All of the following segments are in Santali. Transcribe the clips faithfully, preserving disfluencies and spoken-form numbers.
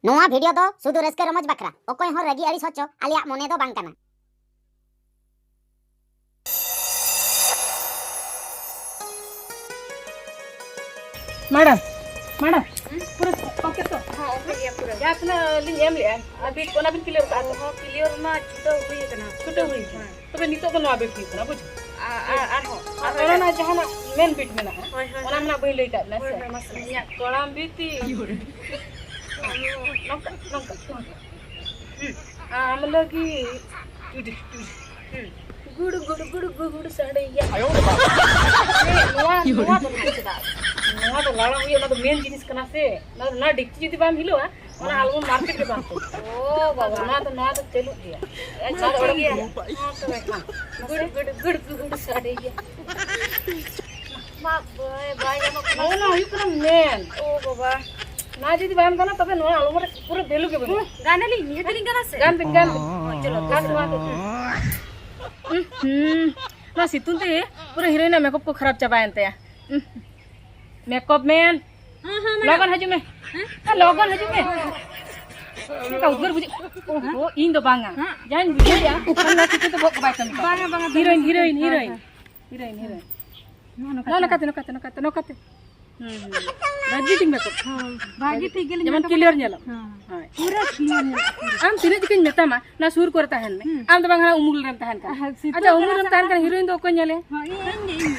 ᱱᱚᱣᱟ ᱵᱷᱤᱰᱤᱭᱳ ᱫᱚ ᱥᱩᱫᱷᱩ ᱨᱟᱹᱥᱠᱟᱹ ᱨᱚᱢᱚᱡᱽ ᱵᱟᱠᱷᱨᱟ, ᱚᱠᱚᱭ ᱦᱚᱸ ᱨᱟᱹᱜᱤ ᱟᱹᱲᱤᱥ ᱦᱚᱪᱚ ᱟᱞᱮᱭᱟᱜ ᱢᱚᱱᱮ ᱫᱚ ᱵᱟᱝ ᱠᱟᱱᱟ᱾ ᱢᱮᱰᱟᱢ, ᱢᱮᱰᱟᱢ, ᱯᱩᱨᱟᱹ ᱳᱠᱮ ᱛᱚ? ᱦᱚᱸ, ᱳᱠᱮ ᱜᱮᱭᱟ ᱯᱩᱨᱟᱹ᱾ ᱡᱟᱦᱟᱸ ᱛᱤᱱᱟᱹᱜ ᱞᱤᱧ ᱮᱢ ᱞᱮᱜᱼᱟ, ᱟᱹᱵᱤᱱ ᱚᱱᱟ ᱵᱤᱱ ᱠᱞᱤᱭᱟᱨ ᱠᱟᱜᱼᱟ ᱛᱚ? ᱦᱚᱸ, ᱠᱞᱤᱭᱟᱨ ᱢᱟ ᱪᱷᱩᱴᱟᱹᱣ ᱦᱩᱭ ᱟᱠᱟᱱᱟ᱾ ᱪᱷᱩᱴᱟᱹᱣ ᱦᱩᱭ ᱟᱠᱟᱱᱟ᱾ ᱦᱮᱸ᱾ ᱛᱚᱵᱮ ᱱᱤᱛᱚᱜ ᱫᱚ ᱱᱚᱣᱟ ᱵᱤᱴ ᱦᱩᱭᱩᱜ ᱠᱟᱱᱟ, ᱵᱩᱡᱷᱟᱹᱣ? ᱟᱨ, ᱟᱨ, ᱟᱨᱦᱚᱸ, ᱟᱨ ᱟᱨᱦᱚᱸ ᱚᱱᱟ ᱮᱴᱟᱜ᱾ ᱨᱮᱱᱟᱜ ᱡᱟᱦᱟᱱᱟᱜ ᱢᱮᱱ ᱵᱤᱴ ᱢᱮᱱᱟᱜᱼᱟ, ᱦᱳᱭ, ᱦᱳᱭ, ᱚᱱᱟ ᱦᱳᱭ᱾ ᱢᱮᱱᱟᱜ ᱵᱟᱹᱧ ᱞᱟᱹᱭ ᱠᱟᱜ ᱵᱤᱱᱟ ᱥᱮ? ᱦᱳᱭ, ᱦᱳᱭ, ᱢᱟᱥᱮ᱾ ᱤᱧᱟᱹᱜ ᱠᱚᱲᱟᱢ ᱵᱤᱴᱤ᱾ ᱱᱚᱝᱠᱟ, ᱱᱚᱝᱠᱟ, ᱱᱚᱝᱠᱟ᱾ ᱦᱩᱸ᱾ ᱟᱢ ᱞᱟᱹᱜᱤᱫ ᱴᱩᱰᱩ, ᱴᱩᱰᱩ᱾ ᱦᱩᱸ᱾ ᱜᱩᱲ, ᱜᱩᱲ, ᱜᱩᱲ, ᱜᱩᱲ ᱥᱟᱰᱮᱭᱟ᱾ ᱱᱚᱣᱟ, ᱱᱚᱣᱟ ᱫᱚ ᱱᱟᱦᱟᱜ ᱪᱮᱫᱟᱜ? ᱱᱚᱣᱟ ᱫᱚ ᱞᱟᱲᱟ ᱦᱩᱭᱩᱜᱼᱟ, ᱚᱱᱟ ᱫᱚ ᱢᱮᱱ ᱡᱤᱱᱤᱥ ᱠᱟᱱᱟ ᱥᱮ᱾ ᱱᱚᱣᱟ ᱫᱚ, ᱱᱚᱣᱟ ᱰᱮᱠᱪᱤ ᱡᱩᱫᱤ ᱵᱟᱢ ᱦᱤᱞᱟᱹᱣᱟ, ᱚᱱᱟ ᱟᱞᱵᱚᱢ ᱢᱟᱨᱠᱮᱴ ᱜᱮ ᱵᱟᱝ ᱛᱩᱫᱩᱜᱼᱟ᱾ ᱚ, ᱵᱟᱵᱟ᱾ ᱱᱚᱣᱟ ᱫᱚ, ᱱᱚᱣᱟ ᱫᱚ ᱪᱟᱹᱞᱩᱜ ᱜᱮᱭᱟ᱾ ᱟᱪᱪᱷᱟ, ᱴᱷᱤᱠ ᱜᱮᱭᱟ᱾ ᱦᱚᱸ, ᱛᱚᱵᱮ ᱠᱷᱟᱱ᱾ ᱜᱩᱲ, ᱜᱩᱲ, ᱜᱩᱲ, ᱜᱩᱲ ᱥᱟᱰᱮᱭᱟ᱾ ᱢᱟ, ᱵᱟᱭ, ᱵᱟᱭ ᱜᱟᱱᱚᱜ ᱠᱟᱱᱟ᱾ ᱱᱚᱜᱼᱚ ᱱᱟ ᱦᱩᱭᱩᱜ ᱠᱟᱱᱟ ᱢᱮᱱ᱾ ᱚ, ᱵᱟᱵᱟ᱾ ᱱᱚᱣᱟ ᱡᱩᱫᱤ ᱵᱟᱢ ᱜᱟᱱᱟ, ᱛᱚᱵᱮ ᱱᱚᱣᱟ ᱟᱞᱵᱚᱢ ᱨᱮ ᱯᱩᱨᱟᱹ ᱵᱷᱮᱞᱩ ᱜᱮ ᱵᱟᱹᱱᱩᱜᱼᱟ᱾ ᱦᱩᱸ, ᱜᱟᱱᱟᱞᱤᱧ, ᱱᱤᱦᱟᱹᱛ ᱞᱤᱧ ᱜᱟᱱᱟ ᱥᱮ᱾ ᱜᱟᱱ ᱵᱤᱱ, ᱜᱟᱱ ᱵᱤᱱ᱾ ᱦᱳᱭ, ᱪᱚᱞᱚ, ᱜᱟᱱ ᱱᱚᱣᱟ ᱫᱚ᱾ ᱦᱩᱸ, ᱦᱩᱸ᱾ ᱱᱚᱣᱟ ᱥᱤᱛᱩᱝ ᱛᱮ ᱯᱩᱨᱟᱹ ᱦᱤᱨᱳᱭᱤᱱᱟᱜ ᱢᱮᱠᱟᱯ ᱠᱚ ᱠᱷᱟᱨᱟᱯ ᱪᱟᱵᱟᱭᱮᱱ ᱛᱟᱭᱟ᱾ ᱦᱩᱸ᱾ ᱢᱮᱠᱟᱯ ᱢᱮᱱ᱾ ᱦᱮᱸ, ᱦᱮᱸ, ᱢᱮᱰᱟᱢ᱾ ᱞᱚᱜᱚᱱ ᱦᱤᱡᱩᱜ ᱢᱮ᱾ ᱦᱮᱸ? ᱦᱮᱸ, ᱞᱚᱜᱚᱱ ᱦᱤᱡᱩᱜ ᱢᱮ᱾ ᱪᱮᱫ ᱞᱮᱠᱟ ᱩᱫᱽᱜᱟᱹᱨ ᱵᱩᱡᱷᱟᱹᱜ? ᱚᱦᱚ, ᱤᱧ ᱫᱚ ᱵᱟᱝᱟ᱾ ᱦᱮᱸ? ᱡᱟᱦᱟᱸᱧ ᱵᱩᱡᱷᱟᱹᱣᱮᱫᱼᱟ, ᱚᱱᱟ ᱠᱷᱟᱹᱛᱤᱨ ᱛᱮ ᱵᱚᱦᱚᱜ ᱠᱚ ᱵᱟᱭ ᱠᱟᱹᱢᱤ ᱠᱟᱱᱟ᱾ ᱵᱟᱝᱟ, ᱵᱟᱝᱟ, ᱦᱤᱨᱳᱭᱤᱱ, ᱵᱟᱝᱟ᱾ ᱦᱤᱨᱳᱭᱤᱱ, ᱦᱮᱸ, ᱦᱤᱨᱳᱭᱤᱱ᱾ ᱦᱮᱸ᱾ Heroine, heroine. ᱱᱚᱜᱼᱚ ᱱᱚᱝᱠᱟ ᱱᱚᱜᱼᱚ ᱱᱚᱝᱠᱟᱛᱮ, ᱱᱚᱝᱠᱟᱛᱮ, ᱱᱚᱝᱠᱟᱛᱮ, ᱱᱚᱝᱠᱟᱛᱮ᱾ ᱦᱩᱸ, ᱦᱩᱸ᱾ ᱵᱷᱟᱹᱜᱤ ᱴᱷᱤᱠ ᱜᱮᱞᱤᱧ ᱡᱮᱢᱚᱱ ᱢᱮᱱ ᱠᱟᱫᱟ᱾ ᱠᱞᱤᱭᱟᱨ ᱧᱮᱞᱚᱜ᱾ ᱦᱮᱸ᱾ ᱦᱳᱭ᱾ ᱯᱩᱨᱟᱹ ᱠᱞᱤᱭᱟᱨ ᱧᱮᱞᱚᱜ ᱠᱟᱱᱟ᱾ ᱟᱢ ᱛᱤᱱᱟᱹᱜ ᱡᱚᱠᱷᱚᱱᱤᱧ ᱢᱮᱛᱟᱢᱟ, ᱱᱚᱣᱟ ᱥᱩᱨ ᱠᱚᱨᱮ ᱛᱟᱦᱮᱱ ᱢᱮ᱾ ᱦᱩᱸ᱾ ᱟᱢ ᱫᱚ ᱵᱟᱝ ᱦᱟᱱᱟ ᱩᱢᱩᱞ ᱨᱮᱢ ᱛᱟᱦᱮᱱ ᱠᱟᱱᱟ᱾ ᱦᱮᱸ, ᱥᱤᱛᱩᱝ ᱟᱪᱪᱷᱟ, ᱩᱢᱩᱞ ᱨᱮᱢ ᱛᱟᱦᱮᱱ ᱠᱟᱱᱟ, ᱦᱤᱨᱳᱭᱤᱱ ᱫᱚ ᱚᱠᱚᱭ ᱧᱮᱞᱮ? ᱦᱮᱸ, ᱤᱧ, ᱤᱧ, ᱤᱧ᱾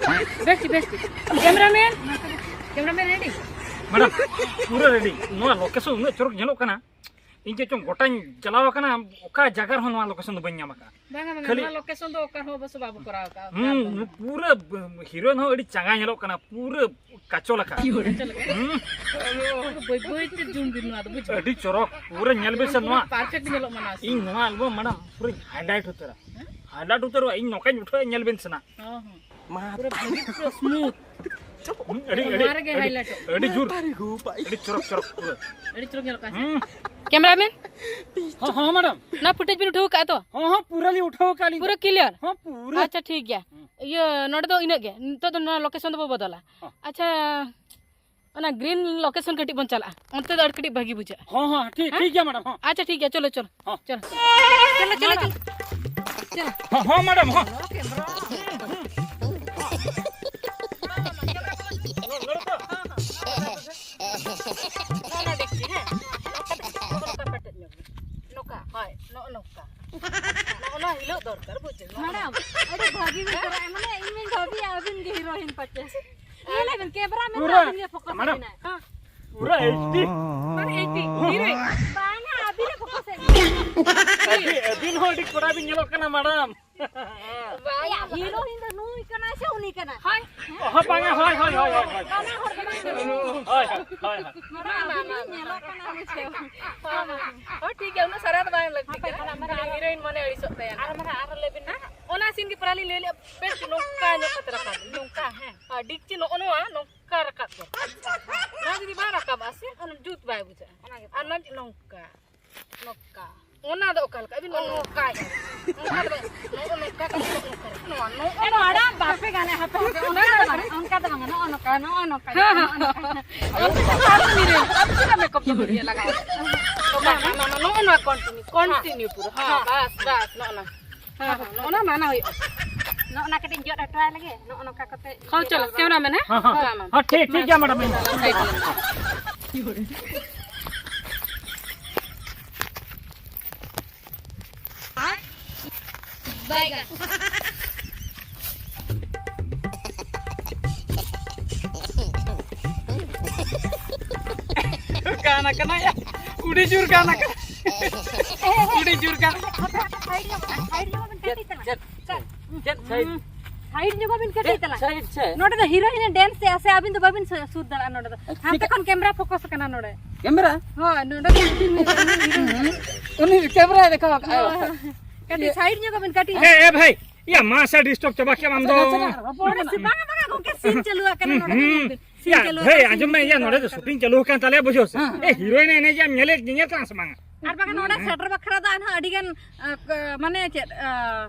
ᱦᱳᱭ᱾ ᱵᱮᱥ ᱴᱷᱤᱠ, ᱵᱮᱥ ᱴᱷᱤᱠ᱾ Cameramen, cameramen ready? ᱢᱮᱰᱟᱢ, ᱯᱩᱨᱟᱹ ᱨᱮᱰᱤ᱾ ᱱᱚᱣᱟ ᱞᱳᱠᱮᱥᱚᱱ ᱩᱱᱟᱹᱜ ᱪᱚᱨᱚᱠ ᱧᱮᱞᱚᱜ ᱠᱟᱱᱟ, ᱤᱧ ᱪᱮᱫ ᱪᱚᱝ ᱜᱚᱴᱟᱧ ᱪᱟᱞᱟᱣ ᱟᱠᱟᱱᱟ, ᱚᱠᱟ ᱡᱟᱭᱜᱟ ᱨᱮᱦᱚᱸ ᱱᱚᱣᱟ ᱞᱳᱠᱮᱥᱚᱱ ᱫᱚ ᱵᱟᱹᱧ ᱧᱟᱢ ᱟᱠᱟᱫᱼᱟ᱾ ᱵᱟᱝᱟ, ᱵᱟᱝᱟ, ᱠᱷᱟᱹᱞᱤ ᱱᱚᱣᱟ ᱞᱳᱠᱮᱥᱚᱱ ᱫᱚ ᱚᱠᱟ ᱨᱮᱦᱚᱸ ᱚᱵᱚᱥᱥᱚ ᱵᱟᱵᱚ ᱠᱚᱨᱟᱣ ᱟᱠᱟᱫᱼᱟ, ᱚᱠᱟ ᱦᱩᱸ, ᱨᱮᱦᱚᱸ᱾ ᱯᱩᱨᱟᱹ ᱦᱤᱨᱳᱭᱤᱱ ᱦᱚᱸ ᱟᱹᱰᱤ ᱪᱟᱸᱜᱟ ᱧᱮᱞᱚᱜ ᱠᱟᱱᱟ, ᱯᱩᱨᱟᱹ ᱠᱟᱪᱚ ᱞᱮᱠᱟ᱾ ᱠᱟᱪᱚ ᱞᱮᱠᱟ᱾ ᱦᱩᱸ᱾ ᱯᱩᱨᱟᱹ ᱵᱟᱹᱭ ᱵᱟᱹᱭ ᱛᱮ ᱡᱩᱢ ᱵᱤᱱ ᱱᱚᱣᱟ ᱫᱚ, ᱵᱩᱡᱷᱟᱹᱣ? ᱟᱹᱰᱤ ᱪᱚᱨᱚᱠ, ᱯᱩᱨᱟᱹ ᱧᱮᱞ ᱵᱤᱱ ᱥᱮ ᱯᱩᱨᱟᱹ ᱱᱚᱣᱟ᱾ Perfect ᱧᱮᱞᱚᱜ ᱢᱟ ᱱᱚᱣᱟ᱾ ᱤᱧ ᱱᱚᱣᱟ ᱟᱞᱵᱚᱢ ᱢᱮᱰᱟᱢ ᱯᱩᱨᱟᱹᱧ highlight ᱩᱛᱟᱹᱨᱟ᱾ ᱦᱮᱸ? Highlight ᱩᱛᱟᱹᱨᱚᱜᱼᱟ, ᱤᱧ ᱱᱚᱝᱠᱟᱧ ᱩᱴᱷᱟᱹᱣᱟ, ᱧᱮᱞ ᱵᱤᱱ ᱥᱮ ᱱᱟ᱾ ᱦᱚᱸ, ᱦᱚᱸ᱾ ᱢᱟ᱾ ᱯᱩᱨᱟᱹ ᱵᱷᱟᱹᱜᱤ, ᱯᱩᱨᱟᱹ smooth᱾ ᱦᱩᱸ, ᱟᱹᱰᱤ, ᱱᱚᱣᱟ ᱟᱹᱰᱤ, ᱨᱮᱜᱮ ᱟᱹᱰᱤ, highlight-ᱚᱜ᱾ ᱟᱹᱰᱤ ᱡᱳᱨ᱾ ᱟᱹᱰᱤ ᱪᱚᱨᱚᱠ, ᱪᱚᱨᱚᱠ ᱯᱩᱨᱟᱹ᱾ ᱟᱹᱰᱤ ᱪᱚᱨᱚᱠ ᱧᱮᱞᱚᱜ ᱠᱟᱱᱟ ᱥᱮ? ᱦᱩᱸ᱾ ᱠᱮᱢᱨᱟᱢᱮᱱ? ᱦᱚᱸ, ᱦᱚᱸ, ᱢᱮᱰᱟᱢ᱾ ᱱᱚᱣᱟ footage ᱵᱤᱱ ᱩᱴᱷᱟᱹᱣ ᱟᱠᱟᱫᱼᱟ ᱛᱚ? ᱦᱚᱸ, ᱦᱚᱸ, ᱯᱩᱨᱟᱹ ᱞᱤᱧ ᱩᱴᱷᱟᱹᱣ ᱟᱠᱟᱫᱼᱟ ᱞᱤᱧ᱾ ᱯᱩᱨᱟᱹ clear? ᱦᱚᱸ, ᱯᱩᱨᱟᱹ᱾ ᱟᱪᱪᱷᱟ, ᱴᱷᱤᱠ ᱜᱮᱭᱟ᱾ ᱦᱩᱸ᱾ ᱤᱭᱟᱹ, ᱱᱚᱰᱮ ᱫᱚ ᱤᱱᱟᱹᱜ ᱜᱮ᱾ ᱱᱤᱛᱚᱜ ᱫᱚ ᱱᱚᱣᱟ location ᱫᱚᱵᱚ ᱵᱚᱫᱚᱞᱟ᱾ ᱦᱚᱸ᱾ ᱟᱪᱪᱷᱟ, ᱚᱱᱟ ᱜᱨᱤᱱ ᱞᱳᱠᱮᱥᱚᱱ ᱠᱟᱹᱴᱤᱡ ᱵᱚᱱ ᱪᱟᱞᱟᱜᱼᱟ, ᱚᱱᱛᱮ ᱫᱚ ᱟᱨ ᱠᱟᱹᱴᱤᱡ ᱵᱷᱟᱹᱜᱤ ᱵᱩᱡᱷᱟᱹᱜᱼᱟ᱾ ᱦᱚᱸ, ᱦᱚᱸ, ᱴᱷᱤᱠ, ᱦᱮᱸ? ᱴᱷᱤᱠ ᱜᱮᱭᱟ ᱢᱮᱰᱟᱢ, ᱦᱚᱸ᱾ ᱟᱪᱪᱷᱟ, ᱴᱷᱤᱠ ᱜᱮᱭᱟ, ᱪᱚᱞᱚ, ᱪᱚᱞᱚ᱾ ᱦᱚᱸ᱾ ᱪᱚᱞᱚ᱾ ᱪᱚᱞᱚ, ᱪᱚᱞᱚ, ᱪᱚᱞᱚ᱾ ᱪᱚᱞᱚ᱾ ᱦᱚᱸ, ᱦᱚᱸ, ᱢᱮᱰᱟᱢ, ᱦᱚᱸ᱾ ᱱᱚᱝᱠᱟ, ᱦᱳᱭ, ᱱᱚᱜᱼᱚ ᱱᱚᱝᱠᱟ᱾ ᱱᱚᱜᱼᱚ ᱱᱚᱣᱟ ᱦᱤᱞᱳᱜ ᱫᱚᱨᱠᱟᱨ, ᱵᱩᱡᱷᱟᱹᱣ? ᱢᱮᱰᱟᱢ, ᱟᱹᱰᱤ ᱵᱷᱟᱹᱜᱤ ᱵᱤᱱ ᱠᱚᱨᱟᱣᱮᱫ, ᱢᱟᱱᱮ, ᱤᱧ ᱢᱟᱧ ᱵᱷᱟᱹᱵᱤᱭᱟ ᱟᱹᱵᱤᱱ ᱜᱮ ᱦᱤᱨᱳᱭᱤᱱ ᱯᱟᱪᱮ᱾ ᱧᱮᱞᱮ ᱵᱤᱱ, ᱠᱮᱢᱨᱟ ᱢᱮᱱ ᱯᱩᱨᱟᱹ ᱟᱹᱵᱤᱱ ᱜᱮ ᱯᱷᱳᱠᱟᱥ ᱢᱮᱰᱟᱢ, ᱵᱤᱱᱟᱭ᱾ ᱦᱮᱸ᱾ ᱯᱩᱨᱟᱹ ᱮᱭᱤᱪ ᱰᱤ᱾ ᱢᱟᱱᱮ ᱮᱭᱤᱪ ᱰᱤ, ᱦᱤᱨᱳᱭᱤᱱ᱾ ᱵᱟᱝᱟ, ᱟᱹᱵᱤᱱ ᱜᱮ ᱯᱷᱳᱠᱟᱥ ᱮᱫ ᱵᱤᱱ᱾ ᱟᱹᱵᱤᱱ, ᱟᱹᱵᱤᱱ ᱦᱚᱸ ᱟᱹᱰᱤ ᱠᱚᱲᱟ ᱵᱤᱱ ᱧᱮᱞᱚᱜ ᱠᱟᱱᱟ, ᱢᱮᱰᱟᱢ᱾ ᱵᱟᱝᱟ, ᱦᱤᱨᱳᱭᱤᱱ ᱫᱚ ᱱᱩᱭ ᱠᱟᱱᱟᱭ ᱥᱮ ᱩᱱᱤ ᱠᱟᱱᱟᱭ? ᱦᱳᱭ᱾ ᱦᱳᱭ, ᱵᱟᱝᱟ, ᱦᱳᱭ, ᱦᱳᱭ, ᱦᱳᱭ, ᱦᱳᱭ, ᱦᱳᱭ᱾ ᱵᱟᱱᱟ ᱦᱚᱲ ᱜᱮ ᱵᱟᱝ ᱠᱟᱱᱟ᱾ ᱦᱳᱭ, ᱦᱳᱭ, ᱦᱳᱭ, ᱦᱳᱭ᱾ ᱢᱟᱢᱟ, ᱢᱟᱢᱟ, ᱧᱮᱞᱚᱜ ᱠᱟᱱᱟ ᱵᱩᱡᱷᱟᱹᱣ᱾ ᱦᱳᱭ, ᱦᱳᱭ, ᱦᱳᱭ, ᱴᱷᱤᱠ ᱜᱮᱭᱟ, ᱩᱱᱟᱹᱜ ᱥᱟᱨᱟ ᱫᱚ ᱵᱟᱝ ᱞᱟᱹᱠᱛᱤ ᱦᱟᱯᱮ, ᱠᱟᱱᱟ᱾ ᱦᱟᱯᱮ, ᱦᱟᱯᱮ, ᱦᱤᱨᱳᱭᱤᱱ ᱢᱚᱱᱮ ᱟᱹᱲᱤᱥᱚᱜ ᱛᱟᱭᱟ᱾ ᱟᱨ ᱢᱟᱨᱟᱝ, ᱟᱨ ᱞᱟᱹᱭ ᱵᱤᱱ᱾ ᱦᱮᱸ? ᱚᱱᱟ ᱥᱤᱱ ᱜᱮ ᱯᱟᱨᱟ ᱞᱤᱧ ᱞᱟᱹᱭ ᱞᱮᱜᱼᱟ, ᱯᱮ ᱱᱚᱝᱠᱟ ᱧᱚᱜ ᱠᱟᱛᱮ ᱨᱟᱠᱟᱵ ᱵᱤᱱ, ᱱᱚᱝᱠᱟ, ᱦᱮᱸ᱾ ᱟᱨ ᱰᱤᱠᱪᱤ ᱱᱚᱜᱼᱚ ᱱᱚᱣᱟ ᱱᱚᱝᱠᱟ ᱨᱟᱠᱟᱵ ᱫᱚ᱾ ᱱᱚᱣᱟ ᱡᱩᱫᱤ ᱵᱟᱝ ᱨᱟᱠᱟᱵᱟ ᱥᱮ, ᱚᱱᱟ ᱡᱩᱛ ᱵᱟᱭ ᱵᱩᱡᱷᱟᱹᱜᱼᱟ᱾ ᱚᱱᱟ ᱜᱮ᱾ ᱟᱨ ᱱᱚᱣᱟ ᱱᱚᱝᱠᱟ, ᱱᱚᱝᱠᱟ᱾ ᱚᱱᱟ ᱫᱚ ᱚᱠᱟ ᱞᱮᱠᱟ? ᱟᱹᱵᱤᱱ ᱱᱚᱝᱠᱟ ᱜᱮ᱾ ᱱᱚᱝᱠᱟ ᱫᱚ ᱵᱟᱝ, ᱱᱚᱜᱼᱚ ᱱᱚᱝᱠᱟ ᱠᱟᱛᱮ ᱱᱚᱜᱼᱚ ᱱᱚᱝᱠᱟ ᱨᱮ᱾ ᱱᱚᱣᱟ, ᱱᱚᱜᱼᱚ ᱮ, ᱱᱚᱣᱟ ᱫᱚ ᱵᱟᱯᱮ ᱜᱟᱱᱟ, ᱦᱟᱯᱮ, ᱦᱟᱯᱮ, ᱚᱱᱠᱟ ᱫᱚ ᱵᱟᱝ, ᱚᱱᱠᱟ ᱫᱚ ᱵᱟᱝ, ᱱᱚᱜᱼᱚ ᱱᱚᱝᱠᱟ, ᱱᱚᱜᱼᱚ ᱱᱚᱝᱠᱟ, ᱦᱮᱸ, ᱦᱮᱸ᱾ ᱱᱚᱜᱼᱚ ᱱᱚᱝᱠᱟ᱾ ᱟᱹᱵᱤᱱ ᱫᱚ ᱟᱹᱵᱤᱱ ᱪᱮᱫᱟᱜ ᱢᱮᱠᱟᱯ ᱫᱚᱵᱤᱱ ᱤᱭᱟᱹ ᱞᱟᱜᱟᱣᱟ? ᱱᱚᱝᱠᱟ, ᱱᱚᱜᱼᱚ ᱱᱚᱣᱟ, ᱱᱚᱜᱼᱚ ᱱᱚᱣᱟ ᱠᱚᱱᱴᱤᱱᱤᱭᱩ, ᱠᱚᱱᱴᱤᱱᱤᱭᱩ ᱯᱩᱨᱟᱹ᱾ ᱦᱮᱸ, ᱦᱮᱸ᱾ ᱵᱟᱥ, ᱵᱟᱥ, ᱱᱚᱜᱼᱚ ᱱᱚᱣᱟ᱾ ᱦᱮᱸ, ᱦᱮᱸ, ᱱᱚᱜᱼᱚ ᱱᱟ ᱢᱟᱱᱟ ᱦᱩᱭᱩᱜᱼᱟ᱾ ᱱᱚᱜᱼᱚ ᱱᱟ ᱠᱟᱹᱴᱤᱡ ᱡᱚᱫ ᱦᱚᱴᱚᱣᱟᱭ ᱞᱮᱜᱮ, ᱱᱚᱜᱼᱚ ᱱᱚᱝᱠᱟ ᱠᱟᱛᱮ ᱦᱚᱸ, ᱤᱭᱟᱹ ᱪᱚᱞᱚ, ᱞᱟᱜᱟᱣ᱾ ᱠᱮᱢᱨᱟ ᱢᱮᱱ, ᱦᱮᱸ? ᱦᱚᱸ, ᱦᱚᱸ, ᱦᱮᱸ, ᱢᱟ, ᱢᱟ᱾ ᱦᱚᱸ, ᱴᱷᱤᱠ, ᱴᱷᱤᱠ ᱜᱮᱭᱟ, ᱢᱮᱰᱟᱢ᱾ ᱵᱟᱭ ᱜᱟᱱᱚᱜ᱾ ᱜᱟᱱ ᱟᱠᱟᱱᱟ ᱭᱟ, ᱟᱹᱰᱤ ᱡᱳᱨ ᱜᱟᱱ ᱟᱠᱟᱱᱟ, ᱟᱹᱰᱤ ᱡᱳᱨ ᱜᱟᱱ ᱟᱠᱟᱱᱟ᱾ ᱦᱟᱯᱮ, ᱦᱟᱯᱮ, ᱥᱟᱭᱤᱰ ᱧᱚᱜᱚᱜ ᱢᱮ, ᱥᱟᱭᱤᱰ ᱧᱚᱜᱚᱜ ᱢᱮ, ᱪᱮᱫ, ᱠᱟᱹᱴᱤᱡ ᱛᱟᱞᱟᱝ᱾ ᱪᱮᱫ, ᱪᱮᱫ, ᱥᱟᱭᱤᱰ? ᱦᱩᱸ, ᱥᱟᱭᱤᱰ ᱧᱚᱜᱚᱜ ᱵᱤᱱ ᱠᱟᱹᱴᱤᱡ ᱪᱮᱫ, ᱛᱟᱞᱟᱝ᱾ ᱥᱟᱭᱤᱰ ᱥᱮ? ᱱᱚᱰᱮ ᱫᱚ ᱦᱤᱨᱳᱭᱤᱱ ᱮ ᱰᱮᱱᱥ ᱮᱜᱼᱟ ᱥᱮ, ᱟᱹᱵᱤᱱ ᱫᱚ ᱵᱟᱹᱵᱤᱱ ᱥᱩ-, ᱥᱩᱨ ᱫᱟᱲᱮᱭᱟᱜᱼᱟ ᱱᱚᱰᱮ ᱫᱚ᱾ ᱦᱟᱱᱛᱮ ᱪᱤᱠᱟ? ᱠᱷᱚᱱ ᱠᱮᱢᱨᱟ ᱯᱷᱳᱠᱟᱥ ᱟᱠᱟᱱᱟ ᱱᱚᱰᱮ᱾ ᱠᱮᱢᱨᱟ? ᱦᱳᱭ, ᱱᱚᱰᱮ ᱫᱚ ᱩᱱᱤ ᱠᱮᱢᱨᱟᱭ ᱫᱮᱠᱷᱟᱣ ᱟᱠᱟᱫ ᱟᱭ᱾ ᱦᱳᱭ, ᱦᱳᱭ᱾ ᱠᱟᱹᱴᱤᱡ ᱤᱭᱟᱹ᱾ ᱥᱟᱭᱤᱰ ᱧᱚᱜᱚᱜ ᱵᱤᱱ, ᱠᱟᱹᱴᱤᱡ᱾ ᱮ, ᱮ ᱵᱷᱟᱭ, ᱭᱟ ᱢᱟ ᱥᱮ ᱰᱤᱥᱴᱟᱨᱵ ᱪᱟᱵᱟ ᱠᱮᱫ ᱟᱢ ᱫᱚ᱾ ᱟᱪᱪᱷᱟ, ᱟᱪᱪᱷᱟ, ᱨᱚᱯᱚᱲ ᱱᱚᱰᱮ ᱢᱮ᱾ ᱥᱮ ᱵᱟᱝᱟ, ᱵᱟᱝᱟ, ᱜᱚᱝᱠᱮ, ᱥᱤᱱ ᱪᱟᱹᱞᱩ ᱟᱠᱟᱱᱟ ᱦᱩᱸ, ᱱᱚᱰᱮ ᱫᱚ, ᱦᱩᱸ᱾ ᱧᱮᱞ ᱵᱤᱱ᱾ ᱥᱤᱱ ᱭᱟ, ᱪᱟᱹᱞᱩ ᱵᱷᱟᱭ, ᱟᱠᱟᱱᱟ, ᱟᱸᱡᱚᱢ ᱥᱤᱱ ᱢᱮ, ᱭᱟ, ᱪᱟᱹᱞᱩ ᱱᱚᱰᱮ ᱫᱚ ᱟᱠᱟᱱᱟ᱾ ᱥᱩᱴᱤᱝ ᱪᱟᱹᱞᱩ ᱟᱠᱟᱱ ᱛᱟᱞᱮᱭᱟ, ᱵᱩᱡᱷᱟᱹᱣ ᱥᱮ? ᱦᱮᱸ, ᱮ, ᱦᱮᱸ᱾ ᱦᱤᱨᱳᱭᱤᱱ ᱮ ᱮᱱᱮᱡᱟ, ᱧᱮᱞᱮ, ᱧᱮᱧᱮᱞ ᱠᱟᱱᱟ ᱥᱮ ᱵᱟᱝᱟ? ᱟᱨ ᱵᱟᱠᱷᱟᱱ ᱱᱚᱰᱮ ᱥᱮᱴᱮᱨ ᱵᱟᱠᱷᱨᱟ ᱫᱚ ᱟᱨᱦᱚᱸ ᱟᱹᱰᱤ ᱜᱟᱱ, ᱟ, ᱠ-, ᱢᱟᱱᱮ ᱪᱮᱫ, ᱟ,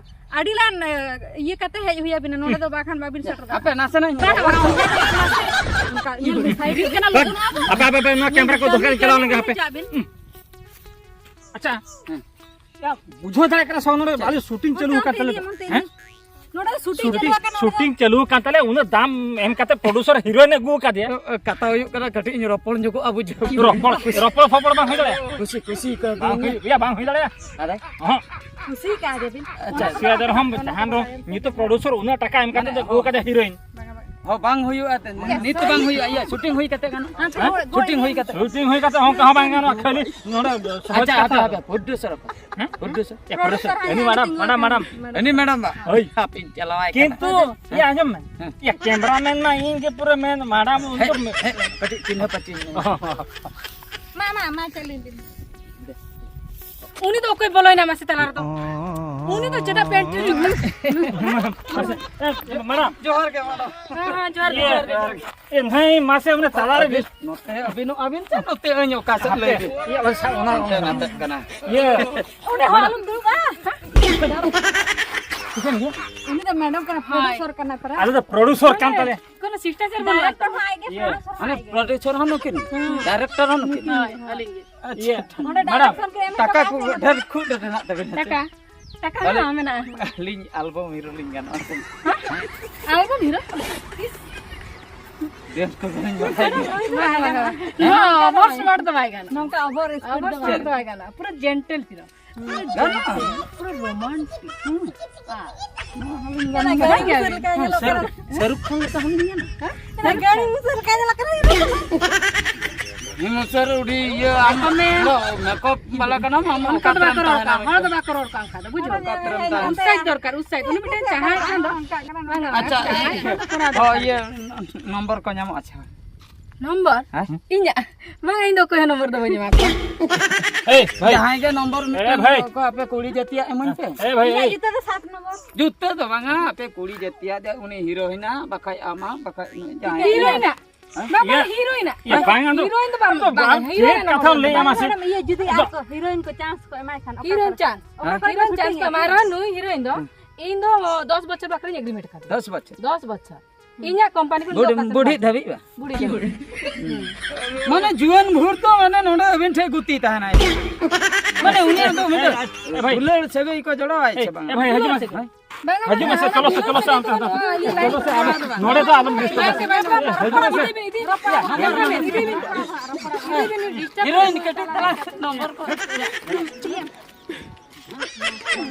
ᱟᱹᱰᱤ ᱞᱟᱱ, ᱟ, ᱤᱭᱟᱹ ᱠᱟᱛᱮ ᱦᱮᱡ ᱦᱩᱭ ᱟᱵᱤᱱᱟ, ᱱᱚᱰᱮ ᱫᱚ ᱵᱟᱠᱷᱟᱱ ᱵᱟᱵᱤᱱ ᱥᱮᱴᱮᱨ ᱫᱟᱲᱮᱭᱟᱜᱼᱟ᱾ ᱟᱯᱮ ᱱᱟᱥᱮᱱᱟᱜ ᱤᱧ ᱵᱟᱝ, ᱵᱟᱝ, ᱚᱱᱠᱟ ᱫᱚ ᱵᱟᱝ, ᱚᱱᱠᱟ ᱧᱮᱞ ᱵᱤᱱ, ᱥᱟᱭᱤᱰ ᱨᱮ ᱠᱟᱱᱟ, ᱞᱟᱹᱜᱤᱫ ᱱᱚᱣᱟ ᱠᱚ᱾ ᱟᱯᱮ, ᱟᱯᱮ, ᱟᱯᱮ ᱱᱚᱣᱟ ᱠᱮᱢᱨᱟ ᱠᱚ ᱫᱚᱦᱚ ᱠᱟᱛᱮ ᱪᱟᱞᱟᱣ ᱞᱮᱱ ᱜᱮ ᱦᱟᱯᱮ᱾ ᱪᱟᱜ ᱵᱤᱱ᱾ ᱟᱪᱪᱷᱟ᱾ ᱦᱮᱸ᱾ ᱭᱟ, ᱵᱩᱡᱷᱟᱹᱣ ᱫᱟᱲᱮᱭᱟᱜ ᱠᱟᱱᱟ ᱥᱮ ᱵᱟᱝ? ᱱᱚᱰᱮ ᱵᱷᱟᱞᱮ ᱥᱩᱴᱤᱝ ᱪᱟᱹᱞᱩ ᱟᱠᱟᱱ ᱛᱟᱞᱮ ᱫᱚ᱾ ᱦᱮᱸ? ᱱᱚᱰᱮ ᱫᱚ ᱥᱩᱴᱤᱝ ᱪᱟᱹᱞᱩ ᱟᱠᱟᱱᱟ, ᱱᱚᱰᱮ ᱫᱚ᱾ ᱥᱩᱴᱤᱝ ᱪᱟᱹᱞᱩ ᱟᱠᱟᱱ ᱛᱟᱞᱮ, ᱩᱱᱟᱹᱜ ᱫᱟᱢ ᱮᱢ ᱠᱟᱛᱮ ᱯᱨᱚᱰᱭᱩᱥᱟᱨ ᱦᱤᱨᱳᱭᱤᱱ ᱟᱹᱜᱩ ᱟᱠᱟᱫᱮᱭᱟ᱾ ᱠᱟᱛᱷᱟ ᱦᱩᱭᱩᱜ ᱠᱟᱱᱟ, ᱠᱟᱹᱴᱤᱡ ᱤᱧ ᱨᱚᱯᱚᱲ ᱧᱚᱜᱚᱜᱼᱟ, ᱵᱩᱡᱷᱟᱹᱣ᱾ ᱨᱚᱯᱚᱲ, ᱨᱚᱯᱚᱲ ᱯᱷᱚᱯᱚᱲ ᱵᱟᱝ ᱦᱩᱭ ᱫᱟᱲᱮᱭᱟᱜᱼᱟ? ᱠᱩᱥᱤ, ᱠᱩᱥᱤ ᱠᱟᱹᱣᱫᱤᱧ ᱵᱟᱝ ᱢᱮ᱾ ᱦᱩᱭᱩᱜ, ᱭᱟ, ᱵᱟᱝ ᱦᱩᱭ ᱫᱟᱲᱮᱭᱟᱜᱼᱟ᱾ ᱟᱨᱮ? ᱚᱦᱚᱸ᱾ ᱠᱩᱥᱤ ᱠᱟᱫᱮ ᱵᱤᱱ᱾ ᱟᱪᱪᱷᱟ᱾ ᱠᱩᱥᱤ ᱟᱫᱮ ᱨᱮᱦᱚᱸ ᱡᱟᱦᱟᱸ ᱫᱚ ᱱᱤᱛᱚᱜ ᱯᱨᱚᱰᱭᱩᱥᱟᱨ ᱩᱱᱟᱹᱜ ᱴᱟᱠᱟ ᱮᱢ ᱠᱟᱛᱮ ᱫᱚ ᱟᱹᱜᱩ ᱟᱠᱟᱫᱮᱭᱟ ᱦᱤᱨᱳᱭᱤᱱ᱾ ᱦᱚᱸ, ᱵᱟᱝ ᱦᱩᱭᱩᱜᱼᱟ, ᱛᱮ-, ᱱᱤᱛ ᱵᱟᱝ ᱦᱩᱭᱩᱜᱼᱟ, ᱤᱭᱟᱹ, ᱥᱩᱴᱤᱝ ᱦᱩᱭ ᱠᱟᱛᱮ ᱜᱟᱱᱚᱜᱼᱟ᱾ ᱦᱮᱸ? ᱥᱩᱴᱤᱝ ᱦᱩᱭ ᱠᱟᱛᱮ᱾ ᱥᱩᱴᱤᱝ ᱦᱩᱭ ᱠᱟᱛᱮ ᱚᱱᱠᱟ ᱦᱚᱸ ᱵᱟᱝ ᱜᱟᱱᱚᱜᱼᱟ, ᱠᱷᱟᱹᱞᱤ ᱱᱚᱰᱮ ᱥᱚᱦᱚᱡ ᱟᱪᱪᱷᱟ, ᱠᱟᱛᱷᱟ᱾ ᱦᱟᱯᱮ, ᱦᱟᱯᱮ, ᱯᱨᱚᱰᱭᱩᱥᱟᱨ ᱦᱟᱯᱮ᱾ ᱦᱮᱸ? ᱯᱨᱚᱰᱭᱩᱥᱟᱨ᱾ ᱮ, ᱯᱨᱚᱰᱭᱩᱥᱟᱨ, ᱩᱱᱤ ᱢᱮᱰᱟᱢ, ᱢᱮᱰᱟᱢ, ᱢᱮᱰᱟᱢ᱾ ᱩᱱᱤ ᱢᱮᱰᱟᱢ ᱵᱟ? ᱦᱳᱭ᱾ ᱦᱟᱯᱮᱧ ᱪᱟᱞᱟᱣᱟᱭ ᱠᱟᱱᱟ᱾ ᱠᱤᱱᱛᱩ, ᱤᱭᱟᱹ, ᱟᱸᱡᱚᱢ ᱢᱮ᱾ ᱦᱮᱸ᱾ ᱤᱭᱟᱹ, ᱠᱮᱢᱨᱟᱢᱮᱱ ᱢᱟ ᱤᱧ ᱜᱮ ᱯᱩᱨᱟᱹ ᱢᱮᱱ, ᱢᱮᱰᱟᱢ ᱩᱱᱠᱩ ᱦᱮᱸ, ᱢᱮ- ᱦᱮᱸ, ᱠᱟᱹᱴᱤᱡ ᱪᱤᱱᱦᱟᱹ ᱯᱟᱹᱪᱤ ᱧᱚᱜ᱾ ᱢᱟ, ᱢᱟ, ᱢᱟ, ᱪᱟᱹᱞᱩᱭ ᱵᱤᱱ᱾ ᱩᱱᱤ ᱫᱚ ᱚᱠᱚᱭ ᱵᱚᱞᱚᱭᱮᱱᱟ ᱢᱟᱥᱮ ᱛᱟᱞᱟ ᱨᱮᱫᱚ? ᱩᱱᱤ ᱫᱚ ᱪᱮᱫᱟᱜ ᱯᱮᱱᱴ ᱪᱩᱨᱤ? ᱢᱟᱥᱮ, ᱮ, ᱢᱮᱰᱟᱢ᱾ ᱡᱚᱦᱟᱨ ᱜᱮ, ᱢᱮᱰᱟᱢ᱾ ᱦᱮᱸ, ᱦᱮᱸ, ᱡᱚᱦᱟᱨ ᱜᱮ, ᱤᱭᱟᱹ, ᱡᱚᱦᱟᱨ ᱜᱮ, ᱡᱚᱦᱟᱨ ᱜᱮ᱾ ᱮ, ᱱᱟᱹᱭ, ᱢᱟᱥᱮ, ᱚᱱᱮ ᱛᱟᱞᱟ ᱨᱮ ᱟᱹᱵᱤᱱ ᱱᱚᱛᱮ, ᱟᱹᱵᱤᱱ, ᱟᱹᱵᱤᱱ ᱪᱮᱫ ᱱᱚᱛᱮ ᱟᱹᱧ ᱚᱠᱟ ᱥᱮᱫ ᱞᱟᱹᱭ ᱵᱤᱱ? ᱤᱭᱟᱹ, ᱚᱱᱟ, ᱚᱱᱟ, ᱦᱟᱱᱛᱮ ᱱᱟᱛᱮᱜ ᱠᱟᱱᱟ᱾ ᱤᱭᱟᱹ᱾ ᱚᱸᱰᱮ ᱦᱚᱸ ᱟᱞᱚᱢ ᱫᱩᱲᱩᱵᱼᱟ᱾ ᱴᱷᱤᱠᱟᱹᱱ ᱜᱮᱭᱟ? ᱩᱱᱤ ᱫᱚ ᱢᱮᱰᱟᱢ ᱠᱟᱱᱟ, ᱯᱨᱚᱰᱭᱩᱥᱚᱨ ᱠᱟᱱᱟ ᱯᱟᱨᱟ᱾ ᱟᱞᱮ ᱫᱚ ᱯᱨᱚᱰᱭᱩᱥᱚᱨ ᱠᱟᱱ ᱛᱟᱞᱮ᱾ ᱠᱳᱱᱳ ᱥᱤᱥᱴᱟᱪᱟᱨ ᱵᱟᱹᱱᱩᱜᱼᱟ᱾ ᱰᱟᱭᱨᱮᱠᱴᱚᱨ ᱦᱚᱸ ᱟᱡ ᱜᱮ, ᱤᱭᱟᱹ᱾ ᱯᱨᱚᱰᱭᱩᱥᱚᱨ ᱦᱚᱸ ᱟᱡ ᱜᱮ᱾ ᱢᱟᱱᱮ ᱯᱨᱚᱰᱭᱩᱥᱚᱨ ᱦᱚᱸ ᱱᱩᱠᱤᱱ, ᱦᱳᱭ, ᱦᱳᱭ᱾ ᱰᱟᱭᱨᱮᱠᱴᱚᱨ ᱦᱚᱸ ᱱᱩᱠᱤᱱ᱾ ᱦᱳᱭ, ᱟᱹᱞᱤᱧ ᱜᱮ᱾ ᱟᱪᱪᱷᱟ᱾ ᱚᱸᱰᱮ ᱢᱮᱰᱟᱢ, ᱰᱟᱭᱨᱮᱠᱴᱚᱨ ᱜᱮ ᱮᱢ ᱴᱟᱠᱟ ᱠᱟᱫᱟ ᱠᱚ ᱥᱮ? ᱰᱷᱮᱨ, ᱠᱷᱩᱵ ᱰᱷᱮᱨ ᱦᱮᱱᱟᱜ ᱛᱟᱵᱮᱱᱟ ᱥᱮ? ᱴᱟᱠᱟ? ᱴᱟᱠᱟ ᱟᱹᱞᱤᱧ, ᱦᱚᱸ ᱢᱮᱱᱟᱜᱼᱟ᱾ ᱟᱹᱞᱤᱧ ᱟᱞᱵᱚᱢ ᱦᱤᱨᱳ ᱞᱤᱧ ᱜᱟᱱᱚᱜᱼᱟ ᱥᱮ? ᱦᱮᱸ? Album hero? ᱤᱥ᱾ ᱰᱮᱱᱥ ᱠᱚ ᱵᱟᱹᱞᱤᱧ ᱵᱟᱲᱟᱭ ᱜᱮᱭᱟ᱾ ᱵᱟᱝ ᱜᱟᱱᱚᱜᱼᱟ᱾ ᱱᱚᱣᱟ ᱚᱵᱚᱨ ᱥᱢᱟᱨᱴ ᱫᱚ ᱵᱟᱭ ᱜᱟᱱᱚᱜᱼᱟ᱾ ᱱᱚᱝᱠᱟ ᱚᱵᱚᱨ ᱥᱢᱟᱨᱴ ᱚᱵᱚᱨ ᱫᱚ ᱵᱟᱝ ᱥᱢᱟᱨᱴ ᱫᱚ ᱜᱟᱱᱚᱜᱼᱟ᱾ ᱵᱟᱭ ᱜᱟᱱᱚᱜᱼᱟ᱾ ᱯᱩᱨᱟᱹ ᱡᱮᱱᱴᱮᱞ ᱦᱤᱨᱳ᱾ ᱜᱟᱱᱚᱜᱼᱟ᱾ ᱯᱩᱨᱟᱹ ᱨᱳᱢᱟᱱᱴᱤᱠ᱾ ᱦᱩᱸ᱾ ᱱᱚᱣᱟ ᱦᱚᱸᱞᱤᱧ ᱜᱟᱱ ᱜᱟᱱᱚᱜᱼᱟ᱾ ᱜᱮᱭᱟ᱾ ᱥᱟᱹᱨᱩ-, ᱥᱟᱹᱨᱩᱠ ᱠᱷᱟᱱ ᱞᱮᱠᱟ ᱦᱚᱸᱞᱤᱧ ᱜᱟᱱᱟ᱾ ᱦᱮᱸ? ᱜᱟᱹᱲᱤ ᱢᱩᱥᱟᱹᱨ ᱞᱮᱠᱟ ᱧᱮᱞᱚᱜ ᱠᱟᱱᱟ᱾ ᱦᱮᱸ, ᱥᱟᱹᱨᱩ ᱟᱹᱰᱤ ᱤᱭᱟᱹ, ᱟᱢ ᱫᱚ ᱢᱮᱠᱚᱯ ᱵᱟᱞᱟ ᱠᱟᱱᱟᱢ, ᱟᱢ ᱚᱱᱠᱟ ᱚᱠᱟ ᱫᱚ ᱛᱮᱢ ᱵᱟᱠᱚ ᱨᱚᱲ ᱛᱟᱦᱮᱱᱟ ᱠᱟᱱᱟ, ᱦᱚᱲ ᱢᱮᱠᱚᱯ? ᱫᱚ ᱵᱟᱠᱚ ᱨᱚᱲ ᱠᱟᱱ ᱠᱷᱟᱱ ᱫᱚ, ᱵᱩᱡᱷᱟᱹᱣ? ᱚᱠᱟ ᱛᱮᱨᱮᱢ ᱛᱟᱦᱮᱱᱟ? ᱩᱥᱟᱹᱫ ᱫᱚᱨᱠᱟᱨ, ᱩᱥᱟᱹᱫ᱾ ᱩᱱᱤ ᱢᱤᱫᱴᱮᱱ ᱡᱟᱦᱟᱸᱭ ᱠᱷᱟᱱ ᱫᱚ, ᱟᱪᱪᱷᱟ, ᱵᱟᱝ, ᱦᱳᱭ, ᱤᱭᱟᱹ, ᱱᱚᱢᱵᱚᱨ ᱠᱚ ᱧᱟᱢᱚᱜᱼᱟ, ᱟᱪᱪᱷᱟ᱾ ᱱᱚᱢᱵᱚᱨ? ᱦᱮᱸ? ᱤᱧᱟᱜ? ᱵᱟᱝ, ᱤᱧ ᱫᱚ ᱚᱠᱚᱭ ᱦᱚᱸ ᱱᱚᱢᱵᱚᱨ ᱫᱚ ᱵᱟᱹᱧ ᱮᱢᱟ ᱠᱚᱣᱟ᱾ ᱮᱭ, ᱵᱷᱟᱭ᱾ ᱡᱟᱦᱟᱸᱭ ᱜᱮ ᱱᱚᱢᱵᱚᱨ ᱮ, ᱢᱤᱫᱴᱮᱱ ᱵᱷᱟᱭ᱾ ᱠᱚ ᱟᱯᱮ ᱠᱩᱲᱤ ᱡᱟᱹᱛᱤᱭᱟᱜ ᱤᱢᱟᱹᱧ ᱯᱮ᱾ ᱮ, ᱵᱷᱟᱭ, ᱤᱧᱟᱜ ᱮᱭ᱾ ᱡᱩᱛᱟᱹ ᱫᱚ ᱥᱟᱛ ᱱᱚᱢᱵᱚᱨ᱾ ᱡᱩᱛᱟᱹ ᱫᱚ ᱵᱟᱝᱟ, ᱟᱯᱮ ᱠᱩᱲᱤ ᱡᱟᱹᱛᱤᱭᱟᱜ ᱫᱚ ᱩᱱᱤ ᱦᱤᱨᱳ ᱦᱮᱱᱟᱜ, ᱵᱟᱠᱷᱟᱡ ᱟᱢᱟᱜ, ᱵᱟᱠᱷᱟᱡ ᱱᱩᱭ ᱡᱟᱦᱟᱸᱭ ᱦᱤᱨᱳ ᱜᱮ᱾ ᱦᱮᱱᱟᱜ? ᱵᱟᱝ, ᱵᱟᱝ, ᱤᱭᱟᱹ, heroine ᱟᱜ᱾ ᱤᱭᱟᱹ, ᱵᱟᱝ, ᱟᱫᱚ, heroine ᱫᱚ ᱵᱟᱝ, ᱟᱫᱚ ᱵᱟᱝ, ᱟᱢ heroine ᱪᱮᱫ ᱫᱚ ᱠᱟᱛᱷᱟᱢ ᱵᱟᱝ᱾ ᱞᱟᱹᱭᱮᱜᱼᱟ, ᱢᱟᱥᱮ? ᱢᱮᱰᱟᱢ, ᱤᱭᱟᱹ, ᱡᱩᱫᱤ ᱟᱫᱚ ᱟᱨ ᱠᱚ heroine ᱠᱚ chance ᱠᱚ ᱮᱢᱟᱭ ᱠᱷᱟᱱ, ᱚᱠᱟ heroine ᱠᱚᱨᱮ chance ᱠᱚ shooting ᱮᱢᱟᱭ ᱮᱫᱟ? ᱨᱮᱦᱚᱸ, ᱱᱩᱭ heroine ᱫᱚ, ᱦᱩᱸ᱾ ᱤᱧ ᱫᱚ ᱫᱚᱥ ᱵᱚᱪᱷᱚᱨ ᱵᱟᱠᱷᱨᱟᱧ agreement ᱠᱟᱫᱟ᱾ ᱫᱚᱥ ᱵᱚᱪᱷᱚᱨ? ᱫᱚᱥ ᱵᱚᱪᱷᱚᱨ᱾ ᱤᱧᱟᱜ company ᱠᱷᱚᱱ ᱵᱩᱰᱷᱤ, ᱫᱚ ᱚᱠᱟ ᱥᱮᱫ ᱵᱩᱰᱷᱤ ᱵᱟᱝ᱾ ᱫᱷᱟᱹᱵᱤᱡ ᱵᱟ? ᱵᱩᱰᱷᱤ ᱫᱷᱟᱹᱵᱤᱡ᱾ ᱢᱟᱱᱮ ᱡᱩᱣᱟᱹᱱ ᱵᱷᱳᱨ ᱫᱚ ᱢᱟᱱᱮ ᱱᱚᱰᱮ ᱟᱹᱵᱤᱱ ᱴᱷᱮᱱ ᱜᱩᱛᱤ ᱛᱟᱦᱮᱱᱟᱭ᱾ ᱢᱟᱱᱮ ᱩᱱᱤᱭᱟᱜ ᱫᱚ ᱢᱤᱫᱴᱮᱱ ᱮ ᱵᱷᱟᱭ᱾ ᱫᱩᱞᱟᱹᱲ ᱥᱟᱹᱜᱟᱹᱭ ᱠᱚ ᱡᱚᱲᱟᱣᱟᱭ ᱮ, ᱥᱮ ᱵᱟᱝ? ᱮ ᱵᱷᱟᱭ, ᱦᱤᱡᱩᱜ ᱢᱮ᱾ ᱦᱤᱡᱩᱜ ᱢᱮᱥᱮ, ᱪᱚᱞᱚ ᱥᱮ, ᱪᱚᱞᱚ ᱥᱮ, ᱚᱱᱛᱮ, ᱚᱱᱛᱮ᱾ ᱪᱚᱞᱚ ᱥᱮ, ᱟᱞᱚᱢ, ᱱᱚᱰᱮ ᱫᱚ ᱟᱞᱚᱢ disturb ᱟ᱾ ᱦᱤᱡᱩᱜ ᱢᱮᱥᱮ᱾ Heroine ᱠᱟᱹᱴᱤᱡ ᱛᱟᱞᱟᱝ ᱱᱚᱢᱵᱚᱨ ᱠᱚ᱾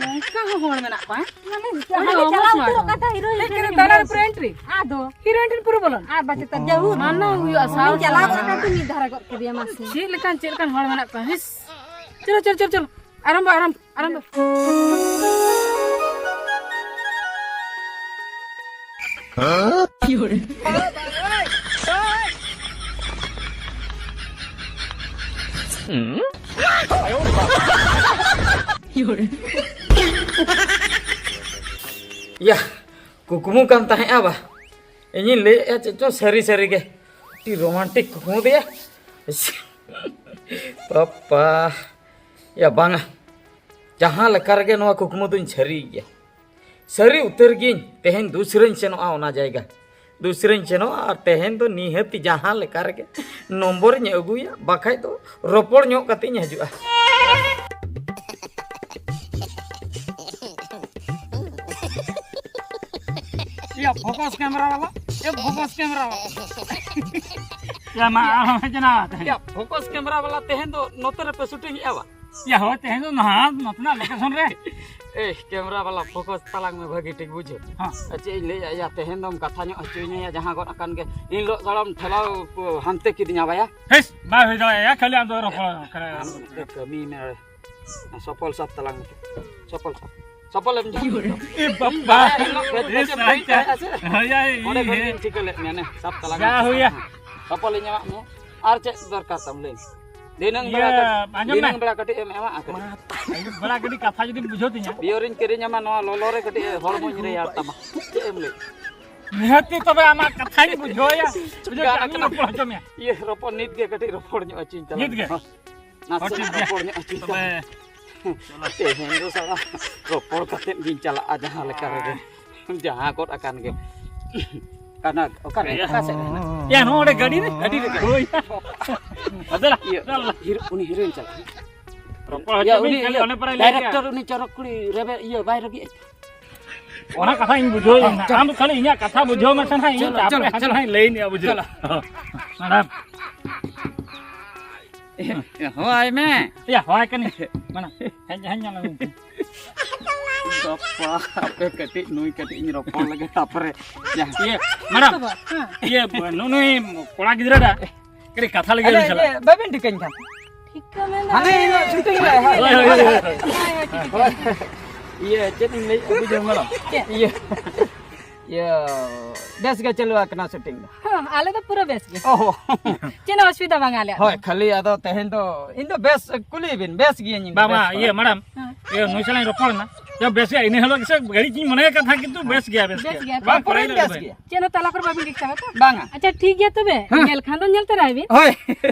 ᱱᱚᱝᱠᱟ ᱦᱚᱸ ᱦᱚᱲ ᱢᱮᱱᱟᱜ ᱠᱚᱣᱟ, ᱦᱮᱸ? ᱢᱟᱱᱮ, ᱟᱹᱰᱤ ᱢᱟᱱᱮ ᱪᱟᱞᱟᱣ ᱚᱢᱚᱨ ᱩᱛᱟᱹᱨᱚᱜ ᱠᱟᱱ ᱛᱟᱦᱮᱸ heroine ᱦᱮᱡ ᱠᱟᱱᱟ ᱴᱷᱮᱱ᱾ ᱫᱟᱬᱟᱱ ᱯᱩᱨᱟᱹ entry᱾ ᱟᱫᱚ᱾ Heroine ᱴᱷᱮᱱ ᱯᱩᱨᱟᱹ ᱵᱚᱞᱚᱱ᱾ ᱟᱨ ᱵᱟᱪᱮ ᱛᱟᱨ ᱡᱟᱹᱦᱩᱨ᱾ ᱢᱟᱱᱟ ᱦᱩᱭᱩᱜᱼᱟ, ᱩᱱᱤ ᱥᱟᱦᱚᱥ ᱪᱟᱞᱟᱣ ᱦᱩᱭᱩᱜᱼᱟ᱾ ᱠᱟᱱᱟ ᱠᱟᱹᱴᱤᱡ ᱢᱤᱫ ᱫᱷᱟᱨᱮ ᱜᱚᱫ ᱠᱮᱫᱮᱭᱟ ᱢᱟᱥᱮ᱾ ᱪᱮᱫ ᱞᱮᱠᱟᱱ, ᱪᱮᱫ ᱞᱮᱠᱟᱱ ᱦᱚᱲ ᱢᱮᱱᱟᱜ ᱠᱚᱣᱟ, ᱦᱤᱥ᱾ ᱪᱚᱞᱚ, ᱪᱚᱞᱚ, ᱪᱚᱞᱚ, ᱪᱚᱞᱚ᱾ ᱟᱨᱟᱢᱵᱚ, ᱟᱨᱟᱢ, ᱟᱨᱟᱢᱵᱚ᱾ ᱭᱟ, ᱠᱩᱠᱢᱩ ᱠᱟᱱ ᱛᱟᱦᱮᱸᱜᱼᱟ ᱵᱟ᱾ ᱤᱧᱤᱧ ᱞᱟᱹᱭᱮᱫᱼᱟ ᱪᱮᱫ ᱪᱚ ᱥᱟᱹᱨᱤ ᱥᱟᱹᱨᱤ ᱜᱮ᱾ ᱟᱹᱰᱤ romantic ᱠᱩᱠᱢᱩ ᱫᱚᱭᱟ᱾ ᱯᱟᱯᱟ᱾ ᱭᱟ ᱵᱟᱝᱟ᱾ ᱡᱟᱦᱟᱸ ᱞᱮᱠᱟ ᱨᱮᱜᱮ ᱱᱚᱣᱟ ᱠᱩᱠᱢᱩ ᱫᱚᱧ ᱥᱟᱹᱨᱤᱭ ᱜᱮᱭᱟ᱾ ᱥᱟᱹᱨᱤ ᱩᱛᱟᱹᱨ ᱜᱤᱧ᱾ ᱛᱮᱦᱮᱧ ᱫᱩᱥᱨᱟᱹᱧ ᱥᱮᱱᱚᱜᱼᱟ ᱚᱱᱟ ᱡᱟᱭᱜᱟ᱾ ᱫᱩᱥᱨᱟᱹᱧ ᱥᱮᱱᱚᱜᱼᱟ ᱟᱨ ᱛᱮᱦᱮᱧ ᱫᱚ ᱱᱤᱦᱟᱹᱛᱤ ᱡᱟᱦᱟᱸ ᱞᱮᱠᱟ ᱨᱮᱜᱮ ᱱᱚᱢᱵᱚᱨᱤᱧ ᱟᱹᱜᱩᱭᱟ, ᱵᱟᱠᱷᱟᱡ ᱫᱚ ᱨᱚᱯᱚᱲ ᱧᱚᱜ ᱠᱟᱛᱮᱧ ᱦᱤᱡᱩᱜᱼᱟ᱾ ᱭᱟ, focus camera ᱵᱟᱞᱟ, ᱮ, focus camera ᱵᱟᱞᱟ᱾ ᱭᱟ, ᱢᱟ, ᱟᱨᱦᱚᱸ ᱦᱮᱡ ᱮᱱᱟ᱾ ᱭᱟ, focus camera ᱵᱟᱞᱟ, ᱛᱮᱦᱮᱧ ᱫᱚ ᱱᱚᱛᱮ ᱨᱮᱯᱮ shooting ᱮᱜᱼᱟ ᱵᱟ? ᱭᱟ, ᱦᱳᱭ, ᱛᱮᱦᱮᱧ ᱫᱚ ᱱᱟᱦᱟᱜ ᱱᱚᱛᱮᱱᱟᱜ location ᱨᱮ᱾ ᱮ, camera ᱵᱟᱞᱟ, focus ᱛᱟᱞᱟᱝ ᱢᱮ ᱵᱷᱟᱹᱜᱤ ᱴᱷᱤᱠ, ᱵᱩᱡᱷᱟᱹᱣ᱾ ᱦᱚᱸ᱾ ᱟᱨ ᱪᱮᱫ ᱤᱧ ᱞᱟᱹᱭᱟ, ᱭᱟ, ᱛᱮᱦᱮᱧ ᱫᱚᱢ ᱠᱟᱛᱷᱟ ᱧᱚᱜ ᱦᱚᱪᱚᱧᱟ, ᱭᱟ, ᱡᱟᱦᱟᱸ ᱜᱚᱫ ᱟᱠᱟᱱ ᱜᱮ᱾ ᱤᱱ ᱦᱤᱞᱳᱜ ᱫᱟᱲᱟᱢ ᱴᱷᱮᱞᱟᱣ ᱠᱚ ᱦᱟᱱᱛᱮ ᱠᱤᱫᱤᱧᱟ ᱵᱟᱭᱟ᱾ ᱦᱮᱥ, ᱵᱟᱭ ᱦᱩᱭ ᱫᱟᱲᱮᱭᱟᱜᱼᱟ, ᱠᱷᱟᱹᱞᱤ ᱟᱢ ᱫᱚ ᱨᱚᱯᱚᱲ ᱠᱟᱱᱟ᱾ ᱟᱢ ᱢᱤᱫᱴᱮᱡ ᱠᱟᱹᱢᱤ ᱢᱮ᱾ ᱥᱚᱯᱚᱞ ᱥᱟᱵ ᱛᱟᱞᱟᱝ ᱢᱮ᱾ ᱥᱚᱯᱚᱞ ᱥᱟᱵ᱾ ᱥᱚᱯᱚᱞ ᱮᱢ ᱡᱚᱢ᱾ ᱮ ᱵᱟᱵᱟ᱾ ᱦᱮᱸ, ᱮᱱ ᱦᱤᱞᱳᱜ ᱠᱷᱮᱛ ᱮ ᱠᱚᱪᱮ ᱵᱟᱹᱧ ᱥᱟᱭ ᱛᱟᱦᱮᱸᱜᱼᱟ ᱥᱮ? ᱦᱳᱭ, ᱦᱳᱭ, ᱚᱸᱰᱮ ᱠᱷᱚᱱ ᱦᱳᱭ᱾ ᱜᱤᱧ ᱴᱷᱤᱠᱟᱹ ᱞᱮᱫ ᱢᱮᱭᱟ᱾ ᱱᱮ, ᱥᱟᱵ ᱛᱟᱞᱟᱝ ᱡᱟ ᱢᱮ᱾ ᱦᱩᱭᱟ᱾ ᱥᱚᱯᱚᱞ ᱤᱧ ᱮᱢᱟᱜ ᱢᱮᱭᱟ᱾ ᱟᱨ ᱪᱮᱫ ᱫᱚᱨᱠᱟᱨ ᱛᱟᱢ ᱞᱟᱹᱭ ᱢᱮ? ᱫᱷᱤᱱᱟᱹᱝ ᱤᱭᱟᱹ, ᱵᱮᱲᱟ ᱠᱟᱹᱴᱤᱡ, ᱟᱸᱡᱚᱢ ᱢᱮ᱾ ᱫᱷᱤᱱᱟᱹᱝ ᱵᱮᱲᱟ ᱠᱟᱹᱴᱤᱡ ᱮᱢ ᱮᱢᱟᱜᱼᱟ ᱠᱟᱹᱴᱤᱡ᱾ ᱟᱹᱭᱩᱵ ᱵᱮᱲᱟ ᱠᱟᱹᱴᱤᱡ ᱠᱟᱛᱷᱟ ᱡᱩᱫᱤᱢ ᱵᱩᱡᱷᱟᱹᱣ ᱛᱤᱧᱟ᱾ ᱵᱤᱭᱚᱨᱤᱧ ᱠᱤᱨᱤᱧ ᱟᱢᱟ, ᱱᱚᱣᱟ ᱞᱚᱞᱚ ᱨᱮ ᱠᱟᱹᱴᱤᱡ ᱦᱚᱲᱢᱚᱧ ᱨᱮᱭᱟᱲ ᱛᱟᱢᱟ᱾ ᱪᱮᱫ ᱮᱢ ᱞᱟᱹᱭ? ᱱᱤᱦᱟᱹᱛᱤ ᱛᱚᱵᱮ ᱟᱢᱟᱜ ᱠᱟᱛᱷᱟᱧ ᱵᱩᱡᱷᱟᱹᱣᱟ᱾ ᱵᱩᱡᱷᱟᱹᱣ ᱠᱮᱫᱟ? ᱟᱢᱤᱧ ᱨᱚᱯᱚᱲ ᱦᱚᱪᱚ ᱢᱮᱭᱟ᱾ ᱤᱭᱟᱹ, ᱨᱚᱯᱚᱲ ᱱᱤᱛ ᱜᱮ ᱠᱟᱹᱴᱤᱡ ᱨᱚᱯᱚᱲ ᱧᱚᱜ ᱦᱚᱪᱚᱧ ᱛᱟᱞᱟᱝ ᱱᱤᱛ ᱜᱮ? ᱢᱮ᱾ ᱦᱚᱸ, ᱱᱟᱥᱮ ᱦᱚᱸ, ᱴᱷᱤᱠ ᱜᱮᱭᱟ᱾ ᱨᱚᱯᱚᱲ ᱧᱚᱜ ᱦᱚᱪᱚᱧ ᱛᱚᱵᱮ ᱛᱟᱞᱟᱝ ᱢᱮ᱾ ᱛᱮᱦᱮᱧ ᱫᱚ ᱥᱟᱞᱟ ᱨᱚᱯᱚᱲ ᱠᱟᱛᱮᱫ ᱜᱤᱧ ᱪᱟᱞᱟᱜᱼᱟ ᱡᱟᱦᱟᱸ ᱞᱮᱠᱟ ᱨᱮᱜᱮ᱾ ᱡᱟᱦᱟᱸ ᱜᱚᱫ ᱟᱠᱟᱱ ᱜᱮ᱾ ᱠᱟᱱᱟ, ᱚᱠᱟᱨᱮ? ᱤᱭᱟᱹ᱾ ᱚᱠᱟ ᱥᱮᱫ ᱨᱮ ᱦᱮᱱᱟᱜ? ᱭᱟ, ᱱᱚᱰᱮ ᱜᱟᱹᱰᱤ ᱨᱮ, ᱜᱟᱹᱰᱤ ᱨᱮ᱾ ᱦᱳᱭ᱾ ᱟᱫᱚ ᱞᱟ, ᱤᱭᱟᱹ, ᱫᱮᱞᱟ᱾ ᱦᱤᱨᱳ-, ᱩᱱᱤ ᱦᱤᱨᱳᱭᱤᱱ ᱪᱟᱞᱟᱜ ᱠᱟᱱᱟ᱾ ᱨᱚᱯᱚᱲ ᱭᱟ, ᱦᱚᱪᱚ ᱩᱱᱤ ᱵᱤᱱ, ᱠᱷᱟᱹᱞᱤ ᱤᱭᱟᱹ, ᱚᱱᱮ ᱯᱮᱨᱮ ᱞᱟᱹᱭ ᱠᱮᱜᱼᱟ᱾ ᱰᱟᱭᱨᱮᱠᱴᱚᱨ ᱩᱱᱤ ᱪᱚᱨᱚᱠ ᱠᱩᱲᱤ ᱨᱮᱵᱮ-, ᱤᱭᱟᱹ, ᱵᱟᱭ ᱨᱟᱹᱜᱤᱜᱼᱟ? ᱚᱱᱟ ᱠᱟᱛᱷᱟ ᱤᱧ ᱵᱩᱡᱷᱟᱹᱣ ᱤᱧ ᱦᱟᱸᱜ᱾ ᱟᱢ ᱫᱚ ᱠᱷᱟᱹᱞᱤ ᱤᱧᱟᱹᱜ ᱠᱟᱛᱷᱟ ᱵᱩᱡᱷᱟᱹᱣ ᱢᱮ ᱥᱮ ᱱᱟᱦᱟᱜ, ᱤᱧ ᱪᱚᱞᱚ, ᱛᱟᱯᱚᱨᱮ ᱪᱚᱞᱚ, ᱦᱟᱸᱜ ᱪᱚᱞᱚ᱾ ᱱᱟᱦᱟᱜ ᱤᱧ ᱞᱟᱹᱭ ᱧᱚᱜᱼᱟ, ᱵᱩᱡᱷᱟᱹᱣ᱾ ᱪᱚᱞᱚ᱾ ᱢᱮᱰᱟᱢ᱾ ᱦᱚᱦᱚᱣᱟᱭ ᱢᱮ᱾ ᱭᱟ, ᱦᱚᱦᱚᱣᱟᱭ ᱠᱟᱹᱱᱟᱹᱧ᱾ ᱢᱟᱲᱟᱝ ᱦᱮᱡ, ᱦᱮᱡ ᱧᱮᱞ ᱟᱹᱜᱩ ᱢᱮ᱾ ᱜᱟᱯᱟ ᱟᱯᱮ ᱠᱟᱹᱴᱤᱡ, ᱱᱩᱭ ᱠᱟᱹᱴᱤᱡ ᱤᱧ ᱨᱚᱯᱚᱲ ᱞᱮᱜᱮ, ᱛᱟᱯᱚᱨᱮ ᱡᱟᱦᱟᱸ᱾ ᱤᱭᱟᱹ, ᱢᱮᱰᱟᱢ᱾ ᱦᱮᱸ᱾ ᱤᱭᱟᱹ, ᱱᱩᱜᱼᱩ ᱱᱩᱭ ᱠᱚᱲᱟ ᱜᱤᱫᱽᱨᱟᱹ ᱴᱟᱜ ᱠᱟᱹᱴᱤᱡ ᱠᱟᱛᱷᱟ ᱞᱟᱹᱜᱤᱫ ᱟᱞᱮ ᱞᱤᱧ ᱪᱟᱞᱟᱜᱼᱟ᱾ ᱤᱭᱟᱹ ᱵᱟᱵᱮᱱ ᱴᱷᱤᱠᱟᱹᱧ ᱠᱟᱱ? ᱴᱷᱤᱠᱟᱹ ᱢᱮᱱᱫᱚ ᱦᱟᱱᱮ ᱤᱧᱟᱹᱜ ᱥᱩᱴᱤᱝ ᱨᱮ᱾ ᱦᱳᱭ, ᱦᱳᱭ, ᱦᱳᱭ, ᱦᱳᱭ᱾ ᱦᱳᱭ, ᱦᱳᱭ, ᱴᱷᱤᱠ ᱜᱮᱭᱟ᱾ ᱤᱭᱟᱹ, ᱪᱮᱫ ᱤᱧ ᱞᱟᱹᱭᱮᱫ ᱵᱩᱡᱷᱟᱹᱣ ᱢᱮᱰᱟᱢ? ᱪᱮᱫ? ᱤᱭᱟᱹ, ᱤᱭᱟᱹ, ᱵᱮᱥ ᱜᱮ ᱪᱟᱹᱞᱩ ᱟᱠᱟᱱᱟ ᱥᱩᱴᱤᱝ ᱫᱚ᱾ ᱦᱚᱸ, ᱟᱞᱮ ᱫᱚ ᱯᱩᱨᱟᱹ ᱵᱮᱥ ᱜᱮ᱾ ᱚᱦᱚ᱾ ᱪᱮᱫ ᱦᱚᱸ ᱚᱥᱩᱵᱤᱫᱷᱟ ᱵᱟᱝ ᱟᱞᱮᱭᱟᱜ ᱫᱚ᱾ ᱦᱳᱭ, ᱠᱷᱟᱹᱞᱤ ᱟᱫᱚ ᱛᱮᱦᱮᱧ ᱫᱚ ᱤᱧ ᱫᱚ ᱵᱮᱥ ᱠᱩᱞᱤ ᱵᱤᱱ, ᱵᱮᱥ ᱜᱤᱭᱟᱹᱧ ᱤᱧ ᱫᱚ, ᱵᱟᱝ, ᱵᱮᱥ ᱵᱟᱝ, ᱵᱟᱲᱟ ᱤᱭᱟᱹ, ᱜᱮ᱾ ᱢᱮᱰᱟᱢ, ᱦᱮᱸ᱾ ᱤᱭᱟᱹ, ᱱᱩᱭ ᱥᱟᱞᱟᱜ ᱤᱧ ᱨᱚᱯᱚᱲ ᱞᱮᱱᱟ᱾ ᱭᱟ, ᱵᱮᱥ ᱜᱮᱭᱟ, ᱤᱱᱟᱹ ᱦᱤᱞᱳᱜ ᱜᱮᱥᱮ ᱜᱟᱹᱲᱤ ᱠᱤᱧ ᱢᱚᱱᱮ ᱠᱟᱫ ᱛᱟᱦᱮᱸ, ᱠᱤᱱᱛᱩ ᱵᱮᱥ ᱜᱮᱭᱟ, ᱵᱮᱥ ᱵᱮᱥ ᱜᱮᱭᱟ᱾ ᱜᱮᱭᱟ᱾ ᱵᱟᱝ, ᱯᱩᱨᱟᱹ ᱯᱩᱨᱟᱹ ᱵᱮᱥ ᱵᱮᱥ ᱜᱮᱭᱟ᱾ ᱜᱮᱭᱟ᱾ ᱪᱮᱫ ᱦᱚᱸ ᱛᱟᱞᱟ ᱠᱚᱨᱮ ᱵᱟᱵᱤᱱ disturb ᱟ ᱛᱚ? ᱵᱟᱝᱟ᱾ ᱟᱪᱪᱷᱟ, ᱴᱷᱤᱠ ᱜᱮᱭᱟ ᱛᱚᱵᱮ᱾ ᱦᱮᱸ᱾ ᱧᱮᱞ ᱠᱷᱟᱱ ᱫᱚ ᱧᱮᱞ ᱛᱟᱨᱟᱭ ᱵᱤᱱ᱾ ᱦᱳᱭ᱾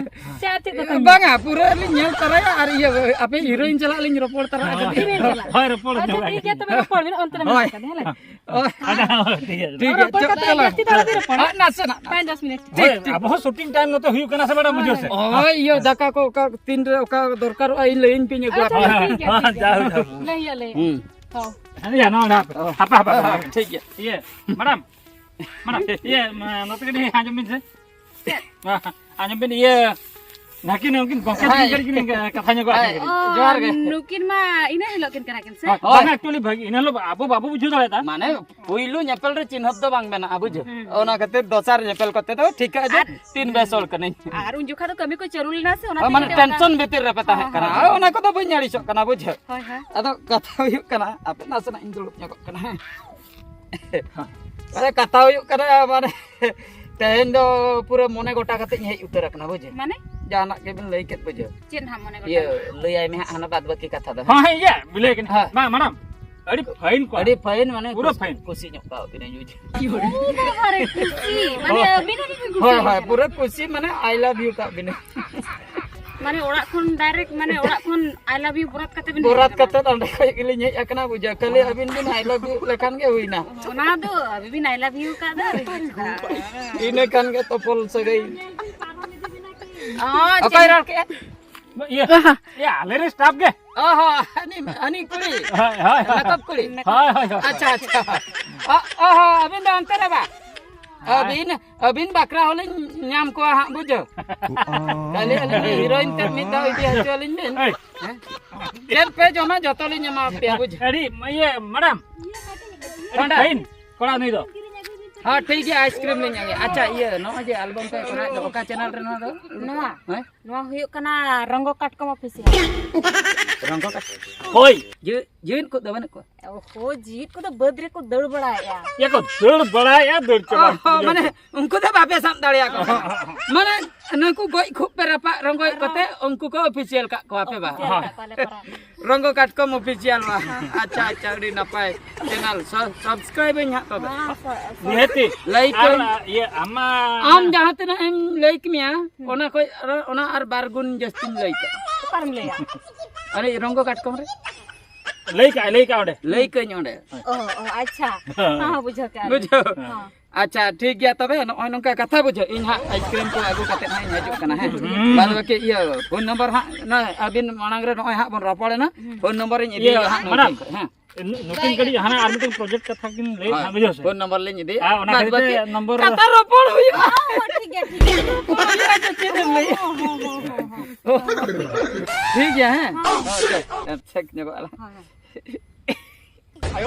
ᱪᱮᱫ, ᱪᱮᱫ ᱠᱟᱛᱷᱟ? ᱵᱟᱝᱟ, ᱯᱩᱨᱟᱹ ᱞᱤᱧ ᱧᱮᱞ ᱛᱟᱨᱟᱭᱟ ᱟᱨ ᱤᱭᱟᱹ, ᱟᱯᱮ ᱦᱤᱨᱳᱭᱤᱱ ᱥᱟᱞᱟᱜ ᱞᱤᱧ ᱨᱚᱯᱚᱲ ᱛᱟᱨᱟᱜᱼᱟ ᱠᱟᱹᱴᱤᱡ᱾ ᱦᱤᱨᱳᱭᱤᱱ ᱥᱟᱞᱟᱜ? ᱦᱳᱭ, ᱨᱚᱯᱚᱲ ᱟᱪᱪᱷᱟ, ᱧᱚᱜ ᱴᱷᱤᱠ ᱜᱮᱭᱟ ᱛᱚᱵᱮ, ᱨᱚᱯᱚᱲ ᱵᱤᱱ, ᱚᱱᱛᱮ ᱨᱮ ᱦᱳᱭ᱾ ᱢᱮᱱᱟᱜ ᱟᱠᱟᱫᱟ, ᱦᱮᱸ ᱞᱮ᱾ ᱚ᱾ ᱟᱪᱪᱷᱟ, ᱦᱳᱭ, ᱴᱷᱤᱠ ᱜᱮᱭᱟ᱾ ᱴᱷᱤᱠ ᱜᱮᱭᱟ, ᱨᱚᱯᱚᱲ ᱪᱚᱞᱚ, ᱠᱟᱛᱮ ᱪᱚᱞᱚ᱾ ᱡᱟᱹᱥᱛᱤ ᱫᱚ ᱟᱞᱚᱵᱤᱱ ᱨᱚᱯᱚᱲᱟ᱾ ᱟᱨ ᱱᱟᱥᱮᱱᱟᱜ᱾ ᱯᱟᱸᱪ ᱫᱚᱥ ᱢᱤᱱᱤᱴ᱾ ᱦᱳᱭ, ᱴᱷᱤᱠ, ᱴᱷᱤᱠ᱾ ᱟᱵᱚ ᱦᱚᱸ ᱥᱩᱴᱤᱝ ᱴᱟᱭᱤᱢ ᱢᱚᱛᱚ ᱦᱩᱭᱩᱜ ᱠᱟᱱᱟ ᱥᱮ ᱢᱮᱰᱟᱢ, ᱦᱳᱭ᱾ ᱵᱩᱡᱷᱟᱹᱣ ᱥᱮ? ᱦᱳᱭ, ᱤᱭᱟᱹ, ᱫᱟᱠᱟ ᱠᱚ ᱚᱠᱟ ᱛᱤᱱ ᱨᱮ ᱚᱠᱟ ᱫᱚᱨᱠᱟᱨᱚᱜᱼᱟ, ᱤᱧ ᱞᱟᱹᱭᱟᱹᱧ ᱯᱮ, ᱤᱧ ᱟᱹᱜᱩ ᱟᱪᱪᱷᱟ, ᱟᱯᱮᱭᱟ᱾ ᱴᱷᱤᱠ ᱜᱮᱭᱟ, ᱦᱳᱭ, ᱴᱷᱤᱠ ᱜᱮᱭᱟ᱾ ᱡᱟᱣ, ᱡᱟᱣ᱾ ᱞᱟᱹᱭ ᱦᱩᱭᱩᱜᱼᱟ, ᱞᱟᱹᱭ᱾ ᱦᱩᱸ᱾ ᱦᱳᱭ᱾ ᱦᱮᱸ, ᱭᱟ, ᱱᱚᱣᱟ, ᱱᱚᱣᱟ, ᱚ᱾ ᱦᱟᱯᱮ, ᱦᱟᱯᱮ, ᱦᱟᱯᱮ᱾ ᱴᱷᱤᱠ ᱜᱮᱭᱟ᱾ ᱤᱭᱟᱹ, ᱢᱮᱰᱟᱢ, ᱢᱮᱰᱟᱢ, ᱤᱭᱟᱹ, ᱢᱟ, ᱱᱚᱛᱮ ᱠᱟᱹᱴᱤᱡ ᱟᱸᱡᱚᱢ ᱵᱤᱱ ᱥᱮ᱾ ᱪᱮᱫ? ᱟᱸᱡᱚᱢ ᱵᱤᱱ, ᱤᱭᱟᱹ, ᱱᱟᱹᱠᱤᱱ, ᱩᱱᱠᱤᱱ ᱜᱚᱢᱠᱮ ᱦᱟᱭ᱾ ᱛᱟᱹᱠᱤᱱ ᱠᱟᱹᱴᱤᱡ ᱠᱤᱱ ᱠᱟᱛᱷᱟ ᱧᱚᱜᱚᱜᱼᱟ ᱦᱟᱭ᱾ ᱠᱤᱱ ᱠᱟᱹᱴᱤᱡ᱾ ᱚ, ᱡᱚᱦᱟᱨ ᱜᱮ᱾ ᱱᱩᱠᱤᱱ ᱢᱟ ᱤᱱᱟᱹ ᱦᱤᱞᱳᱜ ᱠᱤᱱ ᱠᱟᱱᱟ ᱠᱤᱱ ᱥᱮ? ᱦᱳᱭ, ᱦᱳᱭ᱾ ᱵᱟᱝᱟ, actually ᱵᱷᱟᱹᱜᱤ, ᱤᱱᱟᱹ ᱦᱤᱞᱳᱜ ᱟᱵᱚ ᱵᱟᱵᱚ ᱵᱩᱡᱷᱟᱹᱣ ᱫᱟᱲᱮᱭᱟᱫᱟ᱾ ᱢᱟᱱᱮ, ᱯᱩᱭᱞᱩ ᱧᱮᱯᱮᱞ ᱨᱮ ᱪᱤᱱᱦᱟᱹᱯ ᱫᱚ ᱵᱟᱝ ᱢᱮᱱᱟᱜᱼᱟ, ᱵᱩᱡᱷᱟᱹᱣ? ᱦᱩᱸ᱾ ᱚᱱᱟ ᱠᱷᱟᱹᱛᱤᱨ ᱫᱚᱥᱟᱨ ᱧᱮᱯᱮᱞ ᱠᱟᱛᱮ ᱫᱚ ᱴᱷᱤᱠᱟᱹᱜᱼᱟ ᱡᱮ ᱟᱨ ᱛᱤᱱ ᱵᱮᱥ ᱦᱚᱲ ᱠᱟᱹᱱᱟᱹᱧ᱾ ᱟᱨ ᱩᱱ ᱡᱚᱠᱷᱟ ᱫᱚ ᱠᱟᱹᱢᱤ ᱠᱚ ᱪᱟᱹᱞᱩ ᱞᱮᱱᱟ ᱥᱮ, ᱚᱱᱟ ᱦᱳᱭ, ᱛᱮᱜᱮ ᱢᱟᱱᱮ ᱡᱚᱛᱚ ᱴᱮᱱᱥᱚᱱ ᱵᱷᱤᱛᱤᱨ ᱨᱮᱯᱮ ᱛᱟᱦᱮᱸ ᱦᱚᱸ, ᱠᱟᱱᱟ᱾ ᱦᱚᱸ᱾ ᱦᱳᱭ, ᱚᱱᱟ ᱠᱚᱫᱚ ᱵᱟᱹᱧ ᱟᱹᱲᱤᱥᱚᱜ ᱠᱟᱱᱟ, ᱵᱩᱡᱷᱟᱹᱣ? ᱦᱳᱭ, ᱦᱳᱭ᱾ ᱟᱫᱚ ᱠᱟᱛᱷᱟ ᱦᱩᱭᱩᱜ ᱠᱟᱱᱟ, ᱟᱯᱮ ᱱᱟᱥᱮᱱᱟᱜ ᱤᱧ ᱫᱩᱲᱩᱵ ᱧᱚᱜᱚᱜ ᱠᱟᱱᱟ, ᱦᱮᱸ? ᱟᱫᱚ ᱠᱟᱛᱷᱟ ᱦᱩᱭᱩᱜ ᱠᱟᱱᱟ, ᱢᱟᱱᱮ, ᱛᱮᱦᱮᱧ ᱫᱚ ᱯᱩᱨᱟᱹ ᱢᱚᱱᱮ ᱜᱚᱴᱟ ᱠᱟᱛᱮ ᱤᱧ ᱦᱮᱡ ᱩᱛᱟᱹᱨ ᱟᱠᱟᱱᱟ, ᱵᱩᱡᱷᱟᱹᱣ? ᱢᱟᱱᱮ? ᱡᱟᱦᱟᱱᱟᱜ ᱜᱮᱵᱤᱱ ᱞᱟᱹᱭ ᱠᱮᱫ, ᱵᱩᱡᱷᱟᱹᱣ? ᱪᱮᱫ ᱦᱟᱸᱜ ᱢᱚᱱᱮ ᱜᱚᱴᱟ? ᱤᱭᱟᱹ, ᱞᱟᱹᱭᱟᱭ ᱢᱮ ᱦᱟᱸᱜ ᱦᱟᱱᱟ ᱵᱟᱫ ᱵᱟᱹᱠᱤ ᱠᱟᱛᱷᱟ ᱫᱚ᱾ ᱦᱮᱸ, ᱦᱮᱸ, ᱤᱭᱟᱹ, ᱞᱟᱹᱭ ᱠᱟᱹᱱᱟᱹᱧ᱾ ᱦᱮᱸ᱾ ᱢᱟ, ᱢᱮᱰᱟᱢ, ᱟᱹᱰᱤ ᱯᱷᱟᱭᱤᱱ ᱠᱚ᱾ ᱟᱹᱰᱤ ᱯᱷᱟᱭᱤᱱ, ᱢᱟᱱᱮ ᱯᱩᱨᱟᱹ ᱠᱩᱥᱤ, ᱯᱷᱟᱭᱤᱱ᱾ ᱠᱩᱥᱤ ᱧᱚᱜ ᱠᱟᱜ ᱵᱤᱱᱟᱹᱧ, ᱵᱩᱡᱽ᱾ ᱚ, ᱵᱟᱵᱟ ᱨᱮ, ᱠᱩᱥᱤ᱾ ᱢᱟᱱᱮ ᱦᱳᱭ, ᱟᱹᱵᱤᱱ ᱦᱚᱸ ᱵᱤᱱ ᱠᱩᱥᱤ ᱦᱳᱭ, ᱦᱳᱭ, ᱠᱟᱱᱟ᱾ ᱯᱩᱨᱟᱹ ᱠᱩᱥᱤ, ᱢᱟᱱᱮ I love you ᱠᱟᱜ ᱵᱤᱱᱟᱹᱧ᱾ ᱢᱟᱱᱮ ᱚᱲᱟᱜ ᱠᱷᱚᱱ direct, ᱢᱟᱱᱮ ᱚᱲᱟᱜ ᱠᱷᱚᱱ I love you ᱵᱚᱨᱟᱛ ᱠᱟᱛᱮ ᱵᱤᱱ ᱦᱮᱡ ᱵᱚᱨᱟᱛ ᱟᱠᱟᱱᱟ? ᱠᱟᱛᱮ ᱚᱸᱰᱮ ᱠᱷᱚᱡ ᱜᱮᱞᱤᱧ ᱦᱮᱡ ᱟᱠᱟᱱᱟ, ᱵᱩᱡᱷᱟᱹᱣ᱾ ᱠᱷᱟᱹᱞᱤ ᱟᱹᱵᱤᱱ ᱵᱤᱱ I love you ᱞᱮᱠᱷᱟᱱ ᱜᱮ ᱦᱩᱭᱱᱟ᱾ ᱚᱱᱟ ᱫᱚ ᱟᱹᱵᱤᱱ ᱵᱤᱱ I love you ᱠᱟᱜ ᱫᱚ᱾ ᱤᱱᱟᱹ ᱠᱷᱟᱱ ᱜᱮ ᱛᱚᱯᱚᱞ ᱥᱟᱹᱜᱟᱹᱭ᱾ ᱚ, ᱚᱠᱚᱭ ᱪᱮᱫ? ᱨᱚᱲ ᱠᱮᱜᱼᱟ? ᱤᱭᱟᱹ, ᱤᱭᱟᱹ, ᱟᱞᱮ ᱨᱮᱱ staff ᱜᱮ᱾ ᱚ ᱦᱚᱸ, ᱦᱟᱹᱱᱤ, ᱦᱟᱹᱱᱤ ᱠᱩᱲᱤ᱾ ᱦᱳᱭ, ᱦᱳᱭ, ᱦᱳᱭ᱾ Makeup ᱠᱩᱲᱤ᱾ ᱦᱳᱭ, ᱦᱳᱭ, ᱦᱳᱭ᱾ ᱟᱪᱪᱷᱟ, ᱟᱪᱪᱷᱟ᱾ ᱚ, ᱚ ᱦᱚᱸ, ᱟᱹᱵᱤᱱ ᱫᱚ ᱚᱱᱛᱮ ᱨᱮ ᱵᱟ? ᱦᱳᱭ᱾ ᱟᱹᱵᱤᱱ, ᱟᱹᱵᱤᱱ ᱵᱟᱠᱷᱨᱟ ᱦᱚᱸᱞᱤᱧ ᱧᱟᱢ ᱠᱚᱣᱟ ᱦᱟᱸᱜ, ᱵᱩᱡᱷᱟᱹᱣ᱾ ᱠᱷᱟᱹᱞᱤ ᱟᱹᱞᱤᱧ ᱫᱚ heroine ᱛᱮᱫ ᱢᱤᱫ ᱫᱷᱟᱣ ᱤᱫᱤ ᱦᱚᱪᱚ ᱟᱹᱞᱤᱧ ᱵᱤᱱ᱾ ᱦᱮᱸ? ᱪᱮᱫ ᱯᱮ ᱡᱚᱢᱟ, ᱡᱚᱛᱚ ᱞᱤᱧ ᱮᱢᱟ ᱯᱮᱭᱟ, ᱵᱩᱡᱷᱟᱹᱣ᱾ ᱟᱹᱰᱤ, ᱤᱭᱟᱹ, madam᱾ ᱟᱹᱰᱤ ᱯᱟᱸᱰᱟ᱾ Fine᱾ ᱠᱚᱲᱟ ᱱᱩᱭ ᱫᱚ᱾ ᱦᱮᱸ, ᱴᱷᱤᱠ ᱜᱮᱭᱟ, ice cream ᱞᱤᱧ ᱟᱹᱜᱩᱭᱟ᱾ ᱟᱪᱪᱷᱟ, ᱤᱭᱟᱹ, ᱱᱚᱜᱼᱚᱭ ᱡᱮ album ᱯᱮ ᱠᱚᱨᱟᱣᱮᱫ ᱫᱚ, ᱚᱠᱟ channel ᱨᱮ ᱱᱚᱣᱟ ᱫᱚ? ᱱᱚᱣᱟ? ᱦᱮᱸ? ᱱᱚᱣᱟ ᱦᱩᱭᱩᱜ ᱠᱟᱱᱟ ᱨᱚᱝᱜᱚ ᱠᱟᱴᱠᱚᱢ official᱾ ᱨᱚᱝᱜᱚ ᱠᱟᱴᱠᱚᱢ? ᱦᱳᱭ᱾ ᱡᱤᱣᱤ-, ᱡᱤᱣᱤᱫ ᱠᱚ ᱫᱚ ᱵᱟᱹᱱᱩᱜ ᱠᱚᱣᱟ? ᱚᱦᱚ, ᱡᱤᱣᱤᱫ ᱠᱚᱫᱚ ᱵᱟᱹᱫᱽ ᱨᱮᱠᱚ ᱫᱟᱹᱲ ᱵᱟᱲᱟᱭᱮᱫᱼᱟ᱾ ᱭᱟ ᱠᱚ ᱫᱟᱹᱲ ᱵᱟᱲᱟᱭᱮᱫᱼᱟ, ᱫᱟᱹᱲ ᱪᱟᱵᱟ᱾ ᱚᱦᱚ, ᱢᱟᱱᱮ ᱩᱱᱠᱩ ᱫᱚ ᱵᱟᱯᱮ ᱥᱟᱵ ᱫᱟᱲᱮᱭᱟᱠᱚ ᱠᱟᱱᱟ᱾ ᱢᱟᱱᱮ ᱱᱩᱠᱩ ᱜᱚᱡ ᱠᱷᱩᱵ ᱯᱮ ᱨᱟᱯᱟᱜ ᱨᱚᱝᱜᱚᱭᱮᱫ ᱠᱚᱛᱮ ᱩᱱᱠᱩ ᱠᱚ official ᱠᱟᱜ ᱠᱚᱣᱟ ᱯᱮ ᱵᱟ? Official ᱠᱟᱜ ᱠᱚᱣᱟᱞᱮ ᱯᱟᱨᱟ᱾ ᱨᱚᱝᱜᱚ ᱠᱟᱴᱠᱚᱢ official ᱵᱟ? ᱟᱪᱪᱷᱟ, ᱟᱪᱪᱷᱟ, ᱟᱹᱰᱤ ᱱᱟᱯᱟᱭ channel᱾ ᱥᱟ-, subscribe ᱟᱹᱧ ᱦᱟᱸᱜ ᱛᱚᱵᱮ᱾ ᱦᱮᱸ, ᱥᱟ-, ᱥᱟ-, ᱱᱤᱦᱟᱹᱛᱤ᱾ Like ᱟᱨ, ᱟᱹᱧ᱾ ᱤᱭᱟᱹ, ᱟᱢ ᱢᱟ ᱟᱢ ᱡᱟᱦᱟᱸ ᱛᱤᱱᱟᱹᱜ ᱮᱢ like ᱢᱮᱭᱟ, ᱦᱩᱸ᱾ ᱚᱱᱟ ᱠᱷᱚᱡ ᱟᱨᱚ, ᱚᱱᱟ ᱟᱨ ᱵᱟᱨ ᱜᱩᱱ ᱡᱟᱹᱥᱛᱤᱧ like ᱠᱟᱜᱼᱟ᱾ ᱚᱠᱟᱨᱮᱢ ᱞᱟᱹᱭᱟ? ᱟᱨᱮ ᱨᱚᱝᱜᱚ ᱠᱟᱴᱠᱚᱢ ᱨᱮ᱾ ᱞᱟᱹᱭ ᱠᱟᱜᱼᱟᱭ, ᱞᱟᱹᱭ ᱠᱟᱜᱼᱟ ᱚᱸᱰᱮ᱾ ᱞᱟᱹᱭ ᱠᱟᱹᱧ ᱚᱸᱰᱮ᱾ ᱚ, ᱚ, ᱟᱪᱪᱷᱟ᱾ ᱦᱮᱸ᱾ ᱦᱮᱸ, ᱵᱩᱡᱷᱟᱹᱣ ᱠᱮᱜᱼᱟ ᱞᱤᱧ᱾ ᱵᱩᱡᱷᱟᱹᱣ᱾ ᱦᱮᱸ᱾ ᱟᱪᱪᱷᱟ, ᱴᱷᱤᱠ ᱜᱮᱭᱟ ᱛᱚᱵᱮ, ᱱᱚᱜᱼᱚᱭ ᱱᱚᱝᱠᱟ ᱠᱟᱛᱷᱟ, ᱵᱩᱡᱷᱟᱹᱣ᱾ ᱤᱧ ᱦᱟᱸᱜ ice cream ᱠᱚ ᱟᱹᱜᱩ ᱠᱟᱛᱮ ᱦᱟᱸᱜ ᱤᱧ ᱦᱤᱡᱩᱜ ᱠᱟᱱᱟ, ᱦᱮᱸ? ᱦᱩᱸ᱾ ᱵᱟᱫ ᱵᱟᱹᱠᱤ ᱤᱭᱟᱹ phone number ᱦᱟᱸᱜ ᱱᱚᱜᱼᱚᱭ ᱟᱹᱵᱤᱱ ᱢᱟᱲᱟᱝ ᱨᱮ ᱱᱚᱜᱼᱚᱭ ᱦᱟᱸᱜ ᱵᱚᱱ ᱨᱚᱯᱚᱲ ᱮᱱᱟ, ᱦᱩᱸ᱾ Phone number ᱤᱧ ᱤᱫᱤᱭᱟ ᱤᱭᱟᱹ, ᱦᱟᱸᱜ madam, ᱱᱩᱠᱤᱱ ᱠᱷᱚᱡ, ᱦᱮᱸ᱾ ᱱᱩ-, ᱱᱩᱠᱤᱱ ᱠᱟᱹᱴᱤᱡ ᱦᱟᱱᱟ ᱟᱨ ᱢᱤᱫᱴᱮᱱ project ᱠᱟᱛᱷᱟ ᱠᱤᱱ ᱞᱟᱹᱭᱮᱫ ᱦᱳᱭ, ᱛᱟᱦᱮᱸᱫ, ᱵᱩᱡᱷᱟᱹᱣ ᱥᱮ? Phone number ᱞᱤᱧ ᱤᱫᱤᱭᱟ᱾ ᱟᱨ ᱚᱱᱟ ᱵᱟᱫ ᱠᱷᱟᱹᱛᱤᱨ ᱵᱟᱹᱠᱤ ᱛᱮ number ᱠᱟᱛᱷᱟ ᱨᱚᱯᱚᱲ ᱦᱩᱭᱩᱜᱼᱟ᱾ ᱦᱚᱸ, ᱦᱚᱸ, ᱴᱷᱤᱠ ᱜᱮᱭᱟ, ᱴᱷᱤᱠ ᱜᱮᱭᱟ᱾ ᱦᱚᱸ, ᱦᱚᱸ, ᱪᱮᱫ ᱮᱢ ᱞᱟᱹᱭᱟ? ᱦᱚᱸ, ᱦᱚᱸ, ᱦᱚᱸ, ᱦᱚᱸ᱾ ᱴᱷᱤᱠ ᱜᱮᱭᱟ, ᱦᱮᱸ? ᱦᱚᱸ᱾ ᱦᱳᱭ, ᱦᱳᱭ, check ᱧᱚᱜᱚᱜᱼᱟ ᱞᱟᱝ᱾ ᱦᱳᱭ,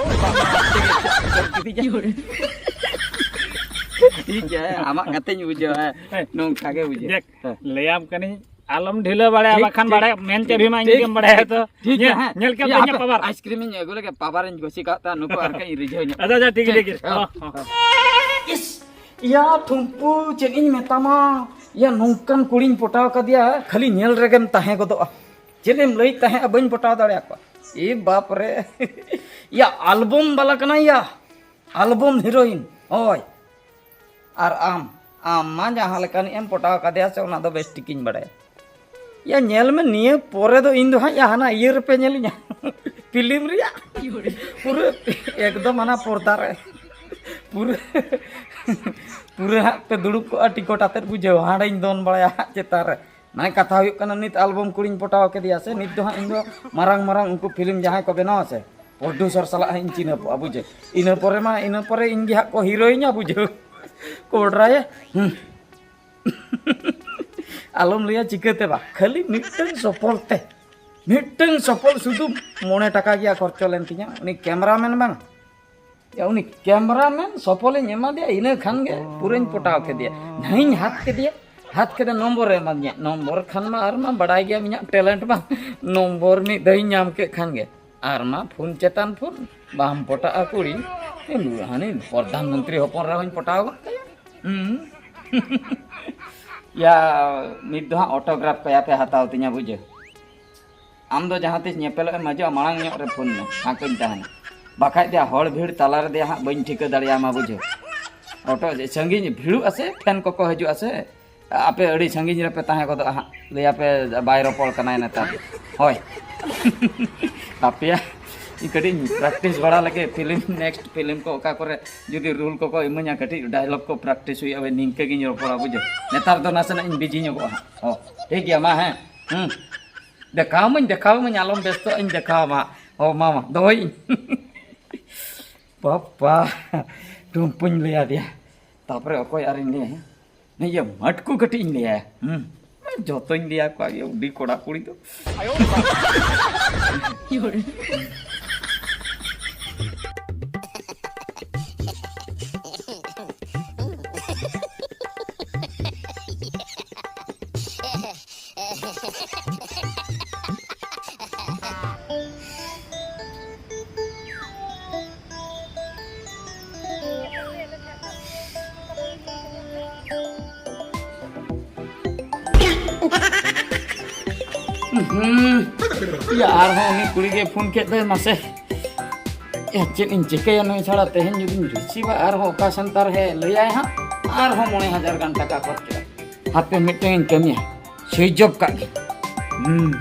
ᱦᱳᱭ᱾ ᱴᱷᱤᱠ ᱜᱮᱭᱟ, ᱟᱢᱟᱜ ᱠᱟᱛᱷᱟᱧ ᱵᱩᱡᱷᱟᱹᱣᱟ, ᱦᱮᱸ, ᱦᱮᱸ᱾ ᱱᱚᱝᱠᱟ ᱜᱮ ᱵᱩᱡᱷᱟᱹᱣ᱾ ᱫᱮᱠ, ᱦᱮᱸ᱾ ᱞᱟᱹᱭᱟᱢ ᱠᱟᱹᱱᱟᱹᱧ, ᱟᱞᱚᱢ ᱰᱷᱤᱞᱟᱹ ᱵᱟᱲᱟᱭᱟ, ᱴᱷᱤᱠ, ᱵᱟᱠᱷᱟᱱ ᱴᱷᱤᱠ, ᱵᱟᱲᱟᱭ, ᱢᱮᱱ ᱴᱷᱤᱠ, ᱪᱟᱹᱵᱤ ᱢᱟ ᱤᱧ ᱴᱷᱤᱠ, ᱜᱮᱢ ᱵᱟᱲᱟᱭᱟ ᱛᱚ᱾ ᱴᱷᱤᱠ ᱜᱮᱭᱟ, ᱧᱮᱞ, ᱦᱮᱸ᱾ ᱧᱮᱞ ᱠᱮᱫ ᱤᱭᱟᱹ, ᱛᱤᱧᱟ ᱦᱟᱯᱮ, power᱾ Ice cream ᱤᱧ ᱟᱹᱜᱩ ᱞᱮᱜᱮ, power ᱤᱧ ᱠᱩᱥᱤ ᱠᱟᱜ ᱛᱟᱦᱮᱸᱫ, ᱱᱩᱠᱩ ᱟᱨ ᱠᱟᱹᱡ ᱤᱧ ᱨᱤᱡᱷᱟᱹᱣ ᱧᱚᱜ ᱟᱪᱪᱷᱟ, ᱠᱚᱣᱟ᱾ ᱟᱪᱪᱷᱟ, ᱴᱷᱤᱠ, ᱦᱮᱸ᱾ ᱴᱷᱤᱠ᱾ ᱤᱥ, ᱤᱭᱟ ᱴᱷᱩᱢᱯᱩ, ᱪᱮᱫ ᱤᱧ ᱢᱮᱛᱟᱢᱟ, ᱤᱭᱟ ᱱᱚᱝᱠᱟᱱ ᱠᱩᱲᱤᱧ ᱯᱚᱴᱟᱣ ᱠᱟᱫᱮᱭᱟ, ᱠᱷᱟᱹᱞᱤ ᱧᱮᱞ ᱨᱮᱜᱮᱢ ᱛᱟᱦᱮᱸ ᱜᱚᱫᱚᱜᱼᱟ᱾ ᱪᱮᱫ ᱮᱢ ᱞᱟᱹᱭᱮᱫ ᱛᱟᱦᱮᱸᱜᱼᱟ, ᱵᱟᱹᱧ ᱯᱚᱴᱟᱣ ᱫᱟᱲᱮᱭᱟᱠᱚᱣᱟ᱾ ᱮ ᱵᱟᱯ ᱨᱮ᱾ ᱭᱟ, ᱟᱞᱵᱚᱢ ᱵᱟᱞᱟ ᱠᱟᱱᱟᱭ ᱭᱟ, ᱟᱞᱵᱚᱢ ᱦᱤᱨᱳᱭᱤᱱ᱾ ᱦᱳᱭ᱾ ᱟᱨ ᱟᱢ, ᱟᱢ ᱢᱟ ᱡᱟᱦᱟᱸ ᱞᱮᱠᱟᱱᱤᱡ ᱮᱢ ᱯᱚᱴᱟᱣ ᱠᱟᱫᱮᱭᱟ ᱥᱮ, ᱚᱱᱟ ᱫᱚ ᱵᱮᱥ ᱴᱷᱤᱠᱤᱧ ᱵᱟᱲᱟᱭᱟ᱾ ᱭᱟ, ᱧᱮᱞ ᱢᱮ, ᱱᱤᱭᱟᱹ ᱯᱚᱨᱮ ᱫᱚ ᱤᱧ ᱫᱚ ᱦᱟᱸᱜ, ᱭᱟ, ᱦᱟᱱᱟ ᱤᱭᱟᱹ ᱨᱮᱯᱮ ᱧᱮᱞᱤᱧᱟ᱾ ᱯᱷᱤᱞᱤᱢ ᱨᱮᱭᱟᱜ ᱯᱩᱨᱟᱹ ᱮᱠᱫᱚᱢ ᱦᱟᱱᱟ ᱯᱚᱨᱫᱟ ᱨᱮ ᱯᱩᱨᱟᱹ, ᱯᱩᱨᱟᱹ ᱦᱟᱸᱜ ᱯᱮ ᱫᱩᱲᱩᱵ ᱠᱚᱜᱼᱟ ᱴᱤᱠᱚᱴ ᱟᱛᱮᱫ, ᱵᱩᱡᱷᱟᱹᱣ, ᱦᱟᱸᱰᱮᱧ ᱫᱚᱱ ᱵᱟᱲᱟᱭᱟ ᱦᱟᱸᱜ ᱪᱮᱛᱟᱱ ᱨᱮ᱾ ᱢᱟᱱᱮ, ᱠᱟᱛᱷᱟ ᱦᱩᱭᱩᱜ ᱠᱟᱱᱟ, ᱱᱤᱛ ᱟᱞᱵᱚᱢ ᱠᱩᱲᱤᱧ ᱯᱚᱴᱟᱣ ᱠᱮᱫᱮᱭᱟ ᱥᱮ, ᱱᱤᱛ ᱫᱚ ᱦᱟᱸᱜ ᱤᱧ ᱫᱚ ᱢᱟᱨᱟᱝ ᱢᱟᱨᱟᱝ ᱩᱱᱠᱩ ᱯᱷᱤᱞᱢ ᱡᱟᱦᱟᱸᱭ ᱠᱚ ᱵᱮᱱᱟᱣᱟ ᱥᱮ, ᱯᱨᱚᱰᱭᱩᱥᱟᱨ ᱥᱟᱞᱟᱜ ᱦᱟᱸᱜ ᱤᱧ ᱪᱤᱱᱦᱟᱹᱯᱚᱜᱼᱟ, ᱵᱩᱡᱷᱟᱹᱣ᱾ ᱤᱱᱟᱹ ᱯᱚᱨᱮ ᱢᱟ, ᱤᱱᱟᱹ ᱯᱚᱨᱮ ᱤᱧ ᱜᱮ ᱦᱟᱸᱜ ᱠᱚ ᱦᱤᱨᱳᱭᱤᱧᱟ, ᱵᱩᱡᱷᱟᱹᱣ᱾ ᱠᱚᱰᱨᱟᱭᱮ, ᱦᱩᱸ᱾ ᱟᱞᱚᱢ ᱞᱟᱹᱭᱟ ᱪᱤᱠᱟᱹᱛᱮ ᱵᱟ, ᱠᱷᱟᱹᱞᱤ ᱢᱤᱫᱴᱟᱹᱝ ᱥᱚᱯᱚᱞ ᱛᱮ, ᱢᱤᱫᱴᱟᱹᱝ ᱥᱚᱯᱚᱞ ᱥᱩᱫᱷᱩ ᱢᱚᱬᱮ ᱴᱟᱠᱟ ᱜᱮ ᱠᱷᱚᱨᱪᱚ ᱞᱮᱱ ᱛᱤᱧᱟ, ᱩᱱᱤ ᱠᱮᱢᱨᱟᱢᱮᱱ ᱵᱟᱝ᱾ ᱭᱟ, ᱩᱱᱤ ᱠᱮᱢᱨᱟᱢᱮᱱ ᱥᱚᱯᱚᱞᱤᱧ ᱮᱢᱟ ᱫᱮᱭᱟ, ᱤᱱᱟᱹ ᱠᱷᱟᱱ ᱜᱮ ᱯᱩᱨᱟᱹᱧ ᱯᱚᱴᱟᱣ ᱠᱮᱫᱮᱭᱟ᱾ ᱱᱟᱹᱧ ᱦᱟᱛ ᱠᱮᱫᱮᱭᱟ, ᱦᱟᱛ ᱠᱮᱫᱮ ᱱᱚᱢᱵᱚᱨᱮ ᱮᱢᱟᱫᱤᱧᱟ᱾ ᱱᱚᱢᱵᱚᱨ ᱠᱷᱟᱱ ᱢᱟ ᱟᱨ ᱢᱟ ᱵᱟᱲᱟᱭ ᱜᱮᱭᱟ ᱤᱧᱟᱹᱜ ᱴᱮᱞᱮᱱᱴ ᱢᱟ᱾ ᱱᱚᱢᱵᱚᱨ ᱢᱤᱫ ᱫᱷᱟᱣ ᱤᱧ ᱧᱟᱢ ᱠᱮᱫ ᱠᱷᱟᱱ ᱜᱮ, ᱟᱨ ᱢᱟ ᱯᱷᱳᱱ ᱪᱮᱛᱟᱱ ᱯᱷᱳᱱ, ᱵᱟᱢ ᱯᱚᱴᱟᱜᱼᱟ ᱠᱩᱲᱤ᱾ ᱦᱟᱹᱱᱤ ᱯᱨᱚᱫᱷᱟᱱ ᱢᱚᱱᱛᱨᱤ ᱦᱚᱯᱚᱱ ᱨᱮᱦᱚᱸᱧ ᱯᱚᱴᱟᱣ ᱜᱚᱫ ᱠᱟᱭᱟ᱾ ᱦᱩᱸ᱾ ᱭᱟ, ᱱᱤᱛ ᱫᱚ ᱦᱟᱸᱜ ᱚᱴᱳᱜᱨᱟᱯᱷ ᱠᱚᱭᱟ ᱯᱮ ᱦᱟᱛᱟᱣ ᱛᱤᱧᱟ, ᱵᱩᱡᱷᱟᱹᱣ᱾ ᱟᱢ ᱫᱚ ᱡᱟᱦᱟᱸ ᱛᱤᱥ ᱧᱮᱯᱮᱞᱚᱜ ᱮᱢ ᱦᱤᱡᱩᱜᱼᱟ, ᱢᱟᱲᱟᱝ ᱧᱚᱜ ᱨᱮ ᱯᱷᱳᱱ ᱢᱮ, ᱯᱷᱟᱸᱠᱟᱹᱧ ᱛᱟᱦᱮᱱᱟ᱾ ᱵᱟᱠᱷᱟᱡ ᱫᱚ ᱦᱚᱲ ᱵᱷᱤᱲ ᱛᱟᱞᱟ ᱨᱮᱫᱚ ᱦᱟᱸᱜ ᱵᱟᱹᱧ ᱴᱷᱤᱠᱟᱹ ᱫᱟᱲᱮᱭᱟᱢᱟ, ᱵᱩᱡᱷᱟᱹᱣ᱾ ᱚᱴᱳ ᱥᱟᱺᱜᱤᱧ ᱵᱷᱤᱲᱚᱜᱼᱟ ᱥᱮ, ᱯᱷᱮᱱ ᱠᱚᱠᱚ ᱦᱤᱡᱩᱜᱼᱟ ᱥᱮ, ᱟᱯᱮ ᱟᱹᱰᱤ ᱥᱟᱺᱜᱤᱧ ᱨᱮᱯᱮ ᱛᱟᱦᱮᱸ ᱜᱚᱫᱚᱜᱼᱟ ᱦᱟᱸᱜ, ᱞᱟᱹᱭᱟᱯᱮ ᱵᱟᱭ ᱨᱚᱯᱚᱲ ᱠᱟᱱᱟᱭ ᱱᱮᱛᱟᱨ᱾ ᱦᱳᱭ᱾ ᱟᱯᱮᱭᱟᱜ ᱠᱟᱹᱴᱤᱡ ᱤᱧ ᱯᱨᱮᱠᱴᱤᱥ ᱵᱟᱲᱟ ᱞᱮᱜᱮ, ᱯᱷᱤᱞᱢ, ᱱᱮᱠᱥᱴ ᱯᱷᱤᱞᱢ ᱠᱚ ᱚᱠᱟ ᱠᱚᱨᱮ ᱡᱩᱫᱤ ᱨᱳᱞ ᱠᱚᱠᱚ ᱤᱢᱟᱹᱧᱟ, ᱠᱟᱹᱴᱤᱡ ᱰᱟᱭᱞᱚᱜ ᱠᱚ ᱯᱨᱮᱠᱴᱤᱥ ᱦᱩᱭᱩᱜᱼᱟ, ᱱᱤᱝᱠᱟᱹ ᱜᱤᱧ ᱨᱚᱯᱚᱲᱟ, ᱵᱩᱡᱷᱟᱹᱣ᱾ ᱱᱮᱛᱟᱨ ᱫᱚ ᱱᱟᱥᱮᱱᱟᱜ ᱤᱧ ᱵᱤᱡᱤ ᱧᱚᱜᱚᱜᱼᱟ ᱦᱟᱸᱜ᱾ ᱦᱚᱸ, ᱴᱷᱤᱠ ᱜᱮᱭᱟ, ᱢᱟ, ᱦᱮᱸ᱾ ᱦᱩᱸ᱾ ᱫᱮᱠᱷᱟᱣ ᱟᱢᱟᱹᱧ, ᱫᱮᱠᱷᱟᱣ ᱟᱢᱟᱹᱧ, ᱟᱞᱚᱢ ᱵᱮᱥᱛᱚᱜᱼᱟ, ᱤᱧ ᱫᱮᱠᱷᱟᱣ ᱟᱢᱟ᱾ ᱦᱚᱸ, ᱢᱟ, ᱢᱟ, ᱫᱚᱦᱚᱭᱮᱫᱟᱹᱧ᱾ ᱵᱟᱯᱟ, ᱴᱩᱢᱯᱩᱧ ᱞᱟᱹᱭ ᱟᱫᱮᱭᱟ᱾ ᱛᱟᱯᱚᱨᱮ ᱚᱠᱚᱭ ᱟᱨᱤᱧ ᱞᱟᱹᱭᱟ? ᱦᱮᱸ? ᱤᱭᱟᱹ, ᱢᱟᱴᱠᱩ ᱠᱟᱹᱴᱤᱡ ᱤᱧ ᱞᱟᱹᱭᱟ᱾ ᱦᱩᱸ᱾ ᱡᱚᱛᱚᱧ ᱞᱟᱹᱭᱟ ᱠᱚᱣᱟ, ᱤᱭᱟᱹ, ᱩᱰᱤ ᱠᱚᱲᱟ ᱠᱩᱲᱤ ᱫᱚ᱾ ᱦᱩᱸ᱾ ᱭᱟ, ᱟᱨᱦᱚᱸ ᱩᱱᱤ ᱠᱩᱲᱤ ᱜᱮ ᱯᱷᱳᱱ ᱠᱮᱫ ᱫᱚᱭ, ᱢᱟᱥᱮ᱾ ᱮ, ᱪᱮᱫ ᱤᱧ ᱪᱤᱠᱟᱹᱭᱟ ᱱᱩᱭ ᱪᱷᱟᱲᱟ? ᱛᱮᱦᱮᱧ ᱡᱩᱫᱤᱧ ᱨᱤᱥᱤᱵᱷᱟ, ᱟᱨᱦᱚᱸ ᱚᱠᱟ ᱥᱮᱱᱴᱟᱨ ᱦᱮ ᱞᱟᱹᱭᱟᱭ ᱦᱟᱸᱜ, ᱟᱨᱦᱚᱸ ᱢᱚᱬᱮ ᱦᱟᱡᱟᱨ ᱜᱟᱱ ᱴᱟᱠᱟ ᱠᱷᱚᱨᱪᱟᱜᱼᱟ᱾ ᱦᱟᱯᱮ, ᱢᱤᱫᱴᱟᱝ ᱤᱧ ᱠᱟᱹᱢᱤᱭᱟ, ᱥᱩᱭᱤᱪ ᱚᱯᱷ ᱠᱟᱜ ᱜᱮ᱾ ᱦᱩᱸ᱾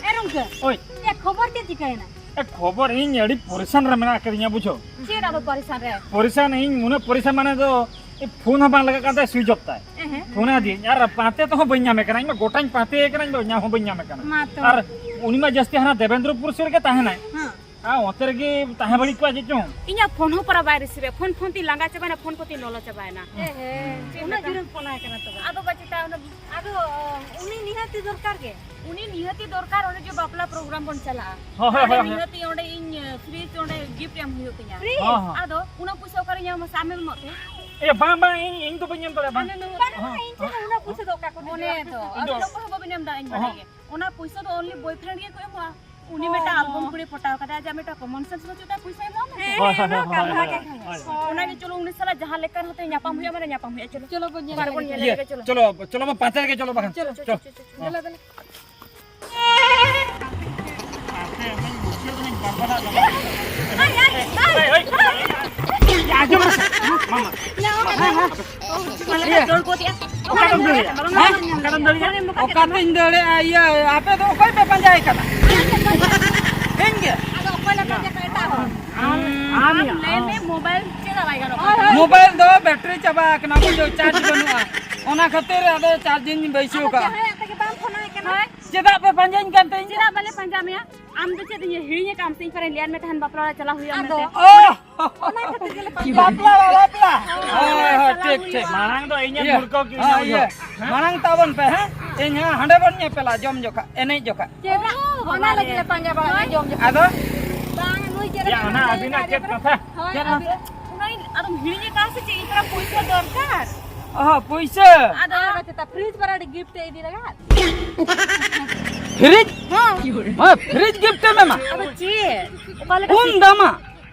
ᱮ ᱨᱩᱢᱠᱟᱹ, ᱳᱭ᱾ ᱪᱮᱫ ᱠᱷᱚᱵᱚᱨ, ᱪᱮᱫ ᱪᱤᱠᱟᱹᱭᱮᱱᱟ? ᱮ, ᱠᱷᱚᱵᱚᱨ, ᱤᱧ ᱟᱹᱰᱤ ᱯᱚᱨᱤᱥᱟᱱ ᱨᱮ ᱢᱮᱱᱟᱜ ᱟᱠᱟᱫᱤᱧᱟ, ᱵᱩᱡᱷᱟᱹᱣ᱾ ᱪᱮᱫ ᱟᱫᱚ ᱯᱚᱨᱤᱥᱟᱱ ᱨᱮ? ᱯᱚᱨᱤᱥᱟᱱ, ᱤᱧ ᱩᱱᱟᱹᱜ ᱯᱚᱨᱤᱥᱟᱱ, ᱢᱟᱱᱮ ᱫᱚ, ᱮ, ᱯᱷᱳᱱ ᱦᱚᱸ ᱵᱟᱝ ᱞᱟᱜᱟᱜ ᱠᱟᱱ ᱛᱟᱭᱟ, ᱥᱩᱭᱤᱪ ᱚᱯᱷ ᱛᱟᱭ᱾ ᱮᱦᱮᱸ᱾ ᱯᱷᱳᱱ ᱟᱫᱤᱧ, ᱟᱨ ᱯᱟᱱᱛᱮ ᱛᱮᱦᱚᱸ ᱵᱟᱹᱧ ᱧᱟᱢᱮ ᱠᱟᱱᱟ, ᱤᱧ ᱢᱟ ᱜᱚᱴᱟᱧ ᱯᱟᱱᱛᱮ ᱠᱟᱱᱟ, ᱤᱧ ᱫᱚ ᱧᱟᱢ ᱦᱚᱸ ᱵᱟᱹᱧ ᱧᱟᱢᱮ ᱠᱟᱱᱟ᱾ ᱢᱟ ᱛᱚ᱾ ᱟᱨ ᱩᱱᱤ ᱢᱟ ᱡᱟᱹᱥᱛᱤ ᱦᱟᱱᱟ ᱫᱮᱵᱮᱱᱫᱨᱚᱯᱩᱨ ᱥᱮᱫ ᱨᱮᱜᱮ ᱛᱟᱦᱮᱱᱟᱭ᱾ ᱦᱮᱸ᱾ ᱟᱨ ᱚᱱᱛᱮ ᱨᱮᱜᱮ ᱛᱟᱦᱮᱸ ᱵᱟᱹᱲᱤᱡ ᱠᱚᱜᱼᱟ ᱪᱮᱫ ᱪᱚᱝ᱾ ᱤᱧᱟᱜ ᱯᱷᱳᱱ ᱦᱚᱸ ᱯᱟᱨᱟ ᱵᱟᱭ ᱨᱤᱥᱤᱵᱷ ᱮᱫ, ᱯᱷᱳᱱ ᱯᱷᱳᱱ ᱛᱤᱧ ᱞᱟᱸᱜᱟ ᱪᱟᱵᱟᱭᱮᱱᱟ, ᱯᱷᱳᱱ ᱠᱚ ᱛᱤᱧ ᱞᱚᱞᱚ ᱪᱟᱵᱟᱭᱮᱱᱟ᱾ ᱮᱦᱮᱸ, ᱪᱮᱫ ᱩᱱᱟᱹᱜ ᱢᱮᱛᱟᱢ? ᱡᱳᱨᱮᱢ ᱯᱷᱳᱱ ᱟᱭ ᱠᱟᱱᱟ ᱛᱚᱵᱮ? ᱟᱫᱚ ᱵᱟᱹᱪᱤᱛᱟ, ᱚᱱᱟ, ᱟᱫᱚ, ᱩᱱᱤ ᱱᱤᱦᱟᱹᱛᱤ ᱫᱚᱨᱠᱟᱨ ᱜᱮ᱾ ᱩᱱᱤ ᱱᱤᱦᱟᱹᱛᱤ ᱫᱚᱨᱠᱟᱨ, ᱚᱸᱰᱮ ᱡᱮ ᱵᱟᱯᱞᱟ ᱯᱨᱳᱜᱨᱟᱢ ᱵᱚᱱ ᱪᱟᱞᱟᱜᱼᱟ᱾ ᱦᱳᱭ, ᱦᱳᱭ, ᱚᱸᱰᱮ ᱦᱳᱭ, ᱦᱳᱭ᱾ ᱱᱤᱦᱟᱹᱛᱤ ᱚᱸᱰᱮ ᱤᱧ, ᱮ, ᱯᱷᱨᱤᱡᱽ ᱚᱸᱰᱮ ᱜᱤᱯᱷᱴ ᱮᱢ ᱦᱩᱭᱩᱜ ᱛᱤᱧᱟ᱾ ᱯᱷᱨᱤᱡᱽ? ᱦᱚᱸ, ᱦᱚᱸ᱾ ᱟᱫᱚ ᱩᱱᱟᱹᱜ ᱯᱚᱭᱥᱟ ᱚᱠᱟᱨᱮ ᱧᱟᱢᱟ? ᱥᱟᱢᱮᱞ ᱢᱚᱛᱮ᱾ ᱮ, ᱵᱟᱝ, ᱵᱟᱝ, ᱤᱧ, ᱤᱧ ᱫᱚ ᱵᱟᱹᱧ ᱮᱢ ᱫᱟᱲᱮᱭᱟᱜᱼᱟ, ᱵᱟᱝ᱾ ᱵᱟᱹᱱᱩᱜᱼᱟ, ᱦᱚᱸ᱾ ᱤᱧ ᱴᱷᱮᱱ ᱩᱱᱟᱹᱜ ᱯᱚᱭᱥᱟ ᱫᱚ ᱚᱠᱟ ᱠᱷᱚᱱ ᱚᱱᱮ ᱦᱤᱡᱩᱜᱼᱟ? ᱛᱚ, ᱤᱧ ᱫᱚ ᱟᱹᱵᱤᱱ ᱚᱠᱚᱭ ᱦᱚᱸ ᱵᱟᱹᱵᱤᱱ ᱮᱢ ᱫᱟ ᱤᱧ ᱵᱟᱰᱟᱭ ᱚᱦᱚᱸ᱾ ᱜᱮ᱾ ᱚᱱᱟ ᱯᱚᱭᱥᱟ ᱫᱚ only boyfriend ᱜᱮ ᱠᱚ ᱮᱢᱚᱜᱼᱟ᱾ ᱩᱱᱤ ᱚ᱾ ᱢᱤᱫᱴᱟᱝ ᱟᱞᱵᱚᱢ ᱠᱩᱲᱤ ᱯᱚᱴᱟᱣ ᱠᱟᱫᱟᱭ, ᱟᱡᱟᱜ ᱢᱤᱫᱴᱟᱝ common sense ᱵᱟᱹᱪᱩᱜ ᱛᱟᱭᱟ, ᱯᱚᱭᱥᱟᱭ ᱮᱢᱚᱜᱼᱟ ᱢᱮᱱᱛᱮ᱾ ᱦᱳᱭ, ᱦᱳᱭ, ᱦᱳᱭ, ᱦᱳᱭ, ᱦᱳᱭ, ᱦᱳᱭ᱾ ᱚᱱᱟᱜᱮ ᱪᱚᱞᱚ, ᱩᱱᱤ ᱥᱟᱞᱟᱜ ᱡᱟᱦᱟᱸ ᱞᱮᱠᱟ ᱠᱟᱛᱮ ᱧᱟᱯᱟᱢ ᱦᱩᱭᱩᱜᱼᱟ, ᱢᱟᱱᱮ ᱧᱟᱯᱟᱢ ᱦᱩᱭᱩᱜᱼᱟ, ᱪᱚᱞᱚ᱾ ᱪᱚᱞᱚ ᱵᱚᱱ ᱧᱮᱞ ᱤᱭᱟᱹ, ᱞᱮᱜᱮ, ᱪᱚᱞᱚ᱾ ᱪᱚᱞᱚ, ᱪᱚᱞᱚ ᱵᱚᱱ ᱯᱟᱱᱛᱮ ᱞᱮᱜᱮ, ᱪᱚᱞᱚ ᱵᱟᱠᱷᱟᱱ᱾ ᱪᱚᱞᱚ, ᱪᱚᱞᱚ, ᱪᱚᱞᱚ, ᱪᱚᱞᱚ᱾ ᱫᱮᱞᱟ, ᱫᱮᱞᱟ᱾ ᱚᱠᱟᱛᱮᱢ ᱫᱟᱹᱲᱮᱜᱼᱟ? ᱦᱮᱸ? ᱚᱠᱟᱛᱮᱢ ᱫᱟᱹᱲᱮᱜᱼᱟ? ᱚᱠᱟᱛᱮᱧ ᱫᱟᱹᱲᱮᱜᱼᱟ? ᱤᱭᱟᱹ, ᱟᱯᱮ ᱫᱚ ᱚᱠᱚᱭ ᱯᱮ ᱯᱟᱸᱡᱟᱭᱮ ᱠᱟᱱᱟ? ᱤᱧ ᱜᱮ? ᱟᱫᱚ ᱚᱠᱚᱭ ᱞᱮᱠᱟ ᱜᱮ ᱮᱴᱟᱜ ᱦᱚᱲ? ᱟᱢ, ᱟᱢ ᱟᱢ ᱞᱟᱹᱭ ᱢᱮ, ᱢᱳᱵᱟᱭᱤᱞ ᱪᱮᱫᱟᱜ ᱵᱟᱭ ᱜᱟᱱᱚᱜ ᱠᱟᱱᱟ? ᱢᱳᱵᱟᱭᱤᱞ ᱫᱚ ᱵᱮᱴᱨᱤ ᱪᱟᱵᱟ ᱟᱠᱟᱱᱟ, ᱵᱩᱡᱷᱟᱹᱣ, ᱪᱟᱨᱡᱽ ᱵᱟᱹᱱᱩᱜᱼᱟ, ᱚᱱᱟ ᱠᱷᱟᱹᱛᱤᱨ ᱟᱫᱚ ᱪᱟᱨᱡᱽ ᱤᱧ ᱵᱟᱹᱭᱥᱟᱹᱣ ᱟᱫᱚ ᱠᱟᱜᱼᱟ᱾ ᱡᱟᱦᱟᱸᱭᱟᱜ ᱛᱮᱜᱮ ᱵᱟᱢ ᱯᱷᱳᱱ ᱟᱭ ᱠᱟᱱᱟ? ᱦᱳᱭ᱾ ᱪᱮᱫᱟᱜ ᱯᱮ ᱯᱟᱸᱡᱟᱧ ᱠᱟᱱ ᱛᱮ ᱤᱧ? ᱪᱮᱫᱟᱜ ᱵᱟᱞᱮ ᱯᱟᱸᱡᱟ ᱢᱮᱭᱟ? ᱟᱢ ᱫᱚ ᱪᱮᱫ ᱤᱧ ᱦᱤᱲᱤᱧ ᱟᱠᱟᱫ ᱟᱢ ᱥᱮ ᱤᱧ ᱯᱟᱨᱮ ᱞᱟᱹᱭᱟᱫ ᱢᱮ ᱛᱟᱦᱮᱱ ᱵᱟᱯᱞᱟ ᱚᱲᱟᱜ ᱪᱟᱞᱟᱣ ᱦᱩᱭᱩᱜᱼᱟ ᱚ! ᱢᱮᱱᱛᱮ? ᱚᱱᱟ ᱠᱷᱟᱹᱛᱤᱨ ᱜᱮᱞᱮ ᱯᱟᱸᱡᱟ ᱢᱮᱭᱟ᱾ ᱵᱟᱯᱞᱟ ᱚᱲᱟᱜ, ᱵᱟᱯᱞᱟ᱾ ᱦᱳᱭ, ᱦᱳᱭ, ᱪᱟᱞᱟᱣ ᱴᱷᱤᱠ, ᱴᱷᱤᱠ᱾ ᱦᱩᱭᱩᱜᱼᱟ᱾ ᱢᱟᱲᱟᱝ ᱫᱚ ᱤᱧᱮᱢ ᱦᱤᱲᱤᱧ ᱦᱮᱸ, ᱩᱭᱦᱟᱹᱨ᱾ ᱤᱭᱟᱹ᱾ ᱦᱮᱸ? ᱢᱟᱲᱟᱝ ᱛᱟᱵᱚᱱ ᱯᱮ, ᱦᱮᱸ? ᱤᱧ ᱦᱟᱸᱜ ᱦᱟᱸᱰᱮ ᱵᱚᱱ ᱧᱮᱯᱮᱞᱟ, ᱡᱚᱢ ᱡᱚᱠᱷᱟ, ᱮᱱᱮᱡ ᱡᱚᱠᱷᱟ᱾ ᱪᱮᱫᱟᱜ? ᱚ, ᱚᱱᱟ ᱞᱟᱹᱜᱤᱫ ᱞᱮ ᱯᱟᱸᱡᱟ ᱵᱟᱲᱟᱭᱮᱫᱟ, ᱡᱚᱢ ᱡᱚᱠᱷᱟ᱾ ᱟᱫᱚ? ᱵᱟᱝ, ᱱᱩᱭ ᱪᱮᱫ ᱞᱮᱠᱟ ᱭᱟ, ᱚᱱᱟ ᱢᱮᱱᱟᱭ ᱟᱹᱵᱤᱱᱟᱜ ᱟᱹᱰᱤ ᱪᱮᱫ ᱨᱚᱠᱚᱢ ᱠᱟᱛᱷᱟ? ᱦᱳᱭ, ᱪᱮᱫ ᱟᱹᱵᱤᱱ ᱠᱟᱛᱷᱟ? ᱚᱱᱟ ᱟᱫᱚᱢ ᱦᱤᱲᱤᱧ ᱟᱠᱟᱫᱼᱟ ᱥᱮ ᱪᱮᱫ? ᱤᱧ ᱛᱷᱚᱲᱟ ᱯᱩᱭᱥᱟᱹ ᱫᱚᱨᱠᱟᱨ᱾ ᱚ, ᱯᱩᱭᱥᱟᱹ? ᱟᱫᱚ ᱟᱨ ᱪᱮᱫ ᱯᱷᱨᱤᱡᱽ ᱯᱟᱨᱟ ᱜᱤᱯᱷᱴ ᱮ ᱤᱫᱤ ᱞᱟᱜᱟᱫ? ᱯᱷᱨᱤᱡᱽ? ᱦᱮᱸ᱾ ᱦᱮᱸ, ᱯᱷᱨᱤᱡᱽ ᱜᱤᱯᱷᱴ ᱮᱢ ᱮᱢᱟ? ᱟᱫᱚ ᱪᱮᱫ? ᱚᱠᱟ ᱞᱮᱠᱟ ᱩᱱ ᱥᱤ- ᱫᱟᱢᱟ?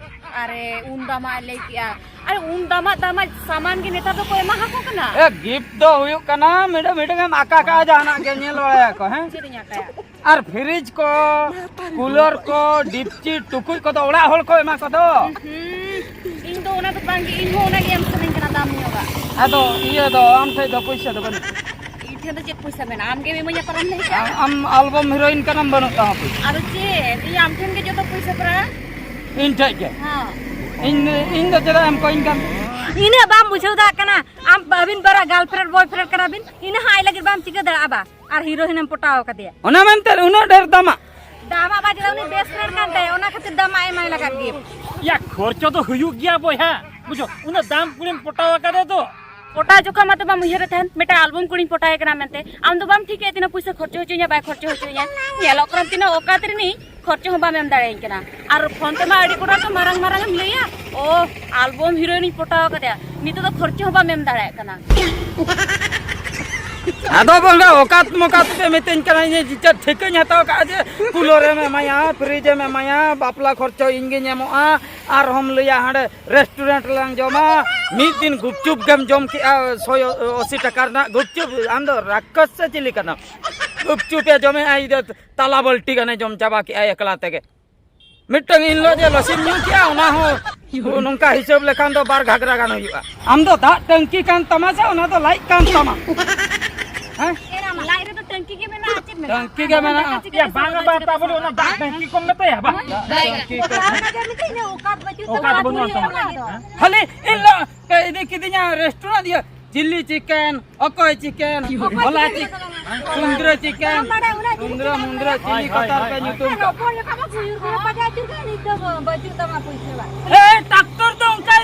ᱟᱨᱮ, ᱩᱱ ᱫᱟᱢᱟᱜ ᱮ ᱞᱟᱹᱭ ᱠᱮᱜᱼᱟ᱾ ᱟᱨᱮ, ᱩᱱ ᱫᱟᱢᱟᱜ ᱫᱟᱢᱟᱜ ᱥᱟᱢᱟᱱ ᱜᱮ ᱱᱮᱛᱟᱨ ᱫᱚᱠᱚ ᱮᱢᱟ ᱦᱟᱠᱚ ᱠᱟᱱᱟ᱾ ᱮ, gift ᱫᱚ ᱦᱩᱭᱩᱜ ᱠᱟᱱᱟ, ᱢᱤᱫᱴᱟᱝ ᱢᱤᱫᱴᱟᱝ ᱮᱢ ᱟᱠᱟ ᱠᱟᱜᱼᱟ, ᱡᱟᱦᱟᱱᱟᱜ ᱜᱮ ᱧᱮᱞ ᱵᱟᱲᱟᱭᱟᱠᱚ, ᱦᱮᱸ? ᱪᱮᱫ ᱤᱧ ᱟᱠᱟᱭᱟ? ᱟᱨ fridge ᱠᱚ, cooler ᱠᱚ, ᱰᱤᱯᱪᱤ, ᱴᱩᱠᱩᱡ ᱠᱚᱫᱚ ᱚᱲᱟᱜ ᱦᱚᱲ ᱠᱚ ᱮᱢᱟ ᱠᱚᱫᱚ᱾ ᱦᱩᱸ, ᱤᱧ ᱫᱚ ᱚᱱᱟ ᱫᱚ ᱵᱟᱝᱜᱮ, ᱤᱧ ᱦᱚᱸ ᱚᱱᱟ ᱜᱮ ᱮᱢ ᱥᱟᱱᱟᱧ ᱠᱟᱱᱟ, ᱫᱟᱢ ᱧᱚᱜᱟᱜ᱾ ᱟᱫᱚ ᱤᱭᱟᱹ ᱫᱚ, ᱟᱢ ᱴᱷᱮᱡ ᱫᱚ ᱯᱚᱭᱥᱟ ᱫᱚ ᱵᱟᱹᱱᱩᱜ? ᱤᱧ ᱴᱷᱮᱱ ᱫᱚ ᱪᱮᱫ ᱯᱚᱭᱥᱟ ᱢᱮᱱᱟᱜᱼᱟ? ᱟᱢ ᱜᱮᱢ ᱤᱢᱟᱹᱧᱟ ᱯᱟᱨᱟᱢ ᱞᱟᱹᱭ ᱠᱟᱜ᱾ ᱟᱢ, ᱟᱢ album heroine ᱠᱟᱱᱟᱢ, ᱵᱟᱹᱱᱩᱜ ᱛᱟᱢᱟ ᱯᱚᱭᱥᱟ᱾ ᱟᱫᱚ ᱪᱮᱫ? ᱤᱧ ᱟᱢ ᱴᱷᱮᱱ ᱜᱮ ᱡᱚᱛᱚ ᱯᱚᱭᱥᱟ ᱯᱟᱨᱟ᱾ ᱤᱧ ᱴᱷᱮᱡ ᱜᱮ? ᱦᱮᱸ᱾ ᱤᱧ, ᱤᱧ ᱫᱚ ᱪᱮᱫᱟᱜ ᱮᱢ ᱠᱚᱭᱤᱧ ᱠᱟᱱ? ᱤᱱᱟᱹᱜ ᱵᱟᱢ ᱵᱩᱡᱷᱟᱹᱣ ᱫᱟᱲᱮᱭᱟᱜ ᱠᱟᱱᱟ? ᱟᱢ, ᱟᱹᱵᱤᱱ ᱵᱟᱨᱟ girlfriend boyfriend ᱠᱟᱱᱟ ᱵᱤᱱ, ᱤᱱᱟᱹ ᱦᱚᱸ ᱟᱡ ᱞᱟᱹᱜᱤᱫ ᱵᱟᱢ ᱪᱤᱠᱟᱹ ᱫᱟᱲᱮᱭᱟᱜᱼᱟ ᱵᱟ? ᱟᱨ heroine ᱮᱢ ᱯᱚᱴᱟᱣ ᱠᱟᱫᱮᱭᱟ᱾ ᱚᱱᱟ ᱢᱮᱱᱛᱮ ᱩᱱᱟᱹᱜ ᱰᱷᱮᱨ ᱫᱟᱢᱟᱜ? ᱫᱟᱢᱟᱜ ᱵᱟᱡᱮ ᱫᱚ ᱩᱱᱤ best friend ᱠᱟᱱ ᱛᱟᱭᱟ, ᱚᱱᱟ ᱠᱷᱟᱹᱛᱤᱨ ᱫᱟᱢᱟᱜ ᱮᱢᱟᱭ ᱞᱟᱜᱟᱜ ᱜᱮ᱾ ᱭᱟ, ᱠᱷᱚᱨᱪᱚ ᱫᱚ ᱦᱩᱭᱩᱜ ᱜᱮᱭᱟ ᱵᱚᱭᱦᱟ, ᱵᱩᱡᱷᱟᱹᱣ, ᱩᱱᱟᱹᱜ ᱫᱟᱢ ᱠᱩᱲᱤᱢ ᱯᱚᱴᱟᱣ ᱟᱠᱟᱫᱮ ᱫᱚ᱾ ᱯᱚᱴᱟᱣ ᱡᱚᱠᱷᱚᱱ ᱢᱟᱛᱚ ᱵᱟᱢ ᱩᱭᱦᱟᱹᱨᱮᱫ ᱛᱟᱦᱮᱱ, ᱢᱤᱫᱴᱟᱝ album ᱠᱩᱲᱤᱧ ᱯᱚᱴᱟᱣᱮ ᱠᱟᱱᱟ ᱢᱮᱱᱛᱮ᱾ ᱟᱢ ᱫᱚ ᱵᱟᱢ ᱴᱷᱤᱠᱮᱫ ᱛᱤᱱᱟᱹᱜ ᱯᱩᱭᱥᱟᱹ ᱠᱷᱚᱨᱪᱚ ᱦᱚᱪᱚᱧᱟ, ᱵᱟᱭ ᱠᱷᱚᱨᱪᱚ ᱦᱚᱪᱚᱧᱟ᱾ ᱧᱮᱞᱚᱜ ᱠᱟᱱᱟ ᱛᱤᱱᱟᱹᱜ ᱚᱠᱟᱛ ᱨᱤᱱᱤᱡ, ᱠᱷᱚᱨᱪᱚ ᱦᱚᱸ ᱵᱟᱢ ᱮᱢ ᱫᱟᱲᱮᱭᱟᱹᱧ ᱠᱟᱱᱟ᱾ ᱟᱨ ᱯᱷᱳᱱ ᱛᱮᱢᱟ ᱟᱹᱰᱤ ᱜᱚᱴᱟ ᱛᱚ ᱢᱟᱨᱟᱝ ᱢᱟᱨᱟᱝ ᱮᱢ ᱞᱟᱹᱭᱟ, ᱚ, album heroine ᱤᱧ ᱯᱚᱴᱟᱣ ᱟᱠᱟᱫᱮᱭᱟ, ᱱᱤᱛᱚᱜ ᱫᱚ ᱠᱷᱚᱨᱪᱚ ᱦᱚᱸ ᱵᱟᱢ ᱮᱢ ᱫᱟᱲᱮᱭᱟᱜ ᱠᱟᱱᱟ᱾ ᱟᱫᱚ ᱵᱚᱞᱮ ᱚᱠᱟᱛ ᱢᱚᱠᱟᱛ ᱯᱮ ᱢᱤᱛᱟᱹᱧ ᱠᱟᱱᱟ, ᱤᱧ ᱪᱮᱫ ᱴᱷᱤᱠᱟᱹᱧ ᱦᱟᱛᱟᱣ ᱠᱟᱜᱼᱟ ᱡᱮ cooler ᱮᱢ ᱮᱢᱟᱭᱟ, fridge ᱮᱢ ᱮᱢᱟᱭᱟ, ᱵᱟᱯᱞᱟ ᱠᱷᱚᱨᱪᱚ ᱤᱧ ᱜᱤᱧ ᱮᱢᱚᱜᱼᱟ, ᱟᱨᱦᱚᱸᱢ ᱞᱟᱹᱭᱟ ᱦᱟᱸᱰᱮ restaurant ᱨᱮᱞᱟᱝ ᱡᱚᱢᱟ, ᱢᱤᱫ ᱫᱤᱱ ᱜᱩᱯᱪᱩᱯ ᱜᱮᱢ ᱡᱚᱢ ᱠᱮᱜᱼᱟ ᱥᱚᱭ ᱟᱥᱤ ᱴᱟᱠᱟ ᱨᱮᱱᱟᱜ ᱜᱩᱯᱪᱩᱯ, ᱟᱢ ᱫᱚ ᱨᱟᱠᱠᱟᱥ ᱥᱮ ᱪᱤᱞᱤ ᱠᱟᱱᱟᱢ? ᱜᱩᱯᱪᱩᱯ ᱮ ᱡᱚᱢᱮᱜᱼᱟ, ᱤᱧ ᱫᱚ ᱛᱟᱞᱟ ᱵᱟᱹᱞᱴᱤ ᱜᱟᱱᱮ ᱡᱚᱢ ᱪᱟᱵᱟ ᱠᱮᱜᱼᱟ ᱮᱠᱞᱟ ᱛᱮᱜᱮ᱾ ᱢᱤᱫᱴᱟᱝ ᱤᱱ ᱦᱤᱞᱳᱜ ᱡᱮ ᱞᱚᱥᱤᱢ ᱧᱩ ᱠᱮᱜᱼᱟ, ᱚᱱᱟ ᱦᱚᱸ ᱱᱚᱝᱠᱟ ᱦᱤᱥᱟᱹᱵ ᱞᱮᱠᱷᱟᱱ ᱫᱚ ᱵᱟᱨ ᱜᱷᱟᱜᱽᱨᱟ ᱜᱟᱱ ᱦᱩᱭᱩᱜᱼᱟ᱾ ᱟᱢ ᱫᱚ ᱫᱟᱜ ᱴᱟᱝᱠᱤ ᱠᱟᱱ ᱛᱟᱢᱟ ᱥᱮ ᱚᱱᱟ ᱫᱚ ᱞᱟᱡ ᱠᱟᱱ ᱛᱟᱢᱟ? ᱦᱮᱸ? ᱞᱟᱡ ᱨᱮᱫᱚ ᱴᱟᱝᱠᱤ ᱜᱮ ᱢᱮᱱᱟᱜᱼᱟ, ᱪᱮᱫ ᱢᱮᱱᱟᱜᱼᱟ? ᱴᱟᱝᱠᱤ ᱜᱮ ᱢᱮᱱᱟᱜᱼᱟ᱾ ᱭᱟ, ᱵᱟᱝ, ᱵᱟᱝ, ᱛᱟᱵᱚᱞᱮ ᱚᱱᱟ ᱫᱟᱜ ᱴᱟᱝᱠᱤ ᱠᱚᱢ ᱢᱮᱛᱟᱭᱟ, ᱵᱟᱝ? ᱦᱳᱭ᱾ ᱴᱟᱝᱠᱤ ᱠᱚ᱾ ᱚᱠᱟᱛ ᱵᱟᱹᱪᱩᱜ ᱚᱠᱟᱛ ᱛᱟᱢᱟ, ᱵᱟᱹᱱᱩᱜ ᱪᱮᱫ ᱛᱟᱢᱟ᱾ ᱢᱮᱱᱟᱜᱼᱟ? ᱠᱷᱟᱹᱞᱤ ᱤᱱ ᱦᱤᱞᱳᱜ ᱯᱮ ᱤᱫᱤ ᱠᱤᱫᱤᱧᱟ restaurant, ᱤᱭᱟᱹ, chilli chicken, ᱚᱠᱚᱭ chicken, ᱚᱠᱚᱭ ᱵᱷᱚᱞᱟ chicken chicken, ᱠᱚ ᱛᱟᱞᱟᱝᱟ? ᱥᱩᱱᱫᱨᱟᱹ chicken, ᱵᱟᱝ ᱵᱟᱲᱟᱭ, ᱚᱱᱟ ᱥᱩᱱᱫᱨᱟᱹ ᱢᱩᱱᱫᱨᱟᱹ ᱦᱳᱭ, ᱪᱤᱞᱤ ᱠᱚ ᱦᱳᱭ, ᱛᱟᱨ ᱦᱳᱭ, ᱯᱮ ᱦᱳᱭ᱾ ᱧᱩᱛᱩᱢ ᱠᱟᱜ᱾ ᱦᱚᱯᱚᱱ ᱡᱚᱠᱷᱟ ᱢᱟ ᱵᱷᱩᱭᱩᱨ ᱠᱚ ᱯᱟᱸᱡᱟ ᱟᱹᱪᱩᱨ ᱠᱟᱜ, ᱱᱤᱛ ᱫᱚ ᱵᱟᱹᱪᱩᱜ ᱛᱟᱢᱟ ᱯᱩᱭᱥᱟᱹ ᱵᱟᱝ᱾ ᱮ, tractor ᱫᱚ ᱚᱱᱠᱟ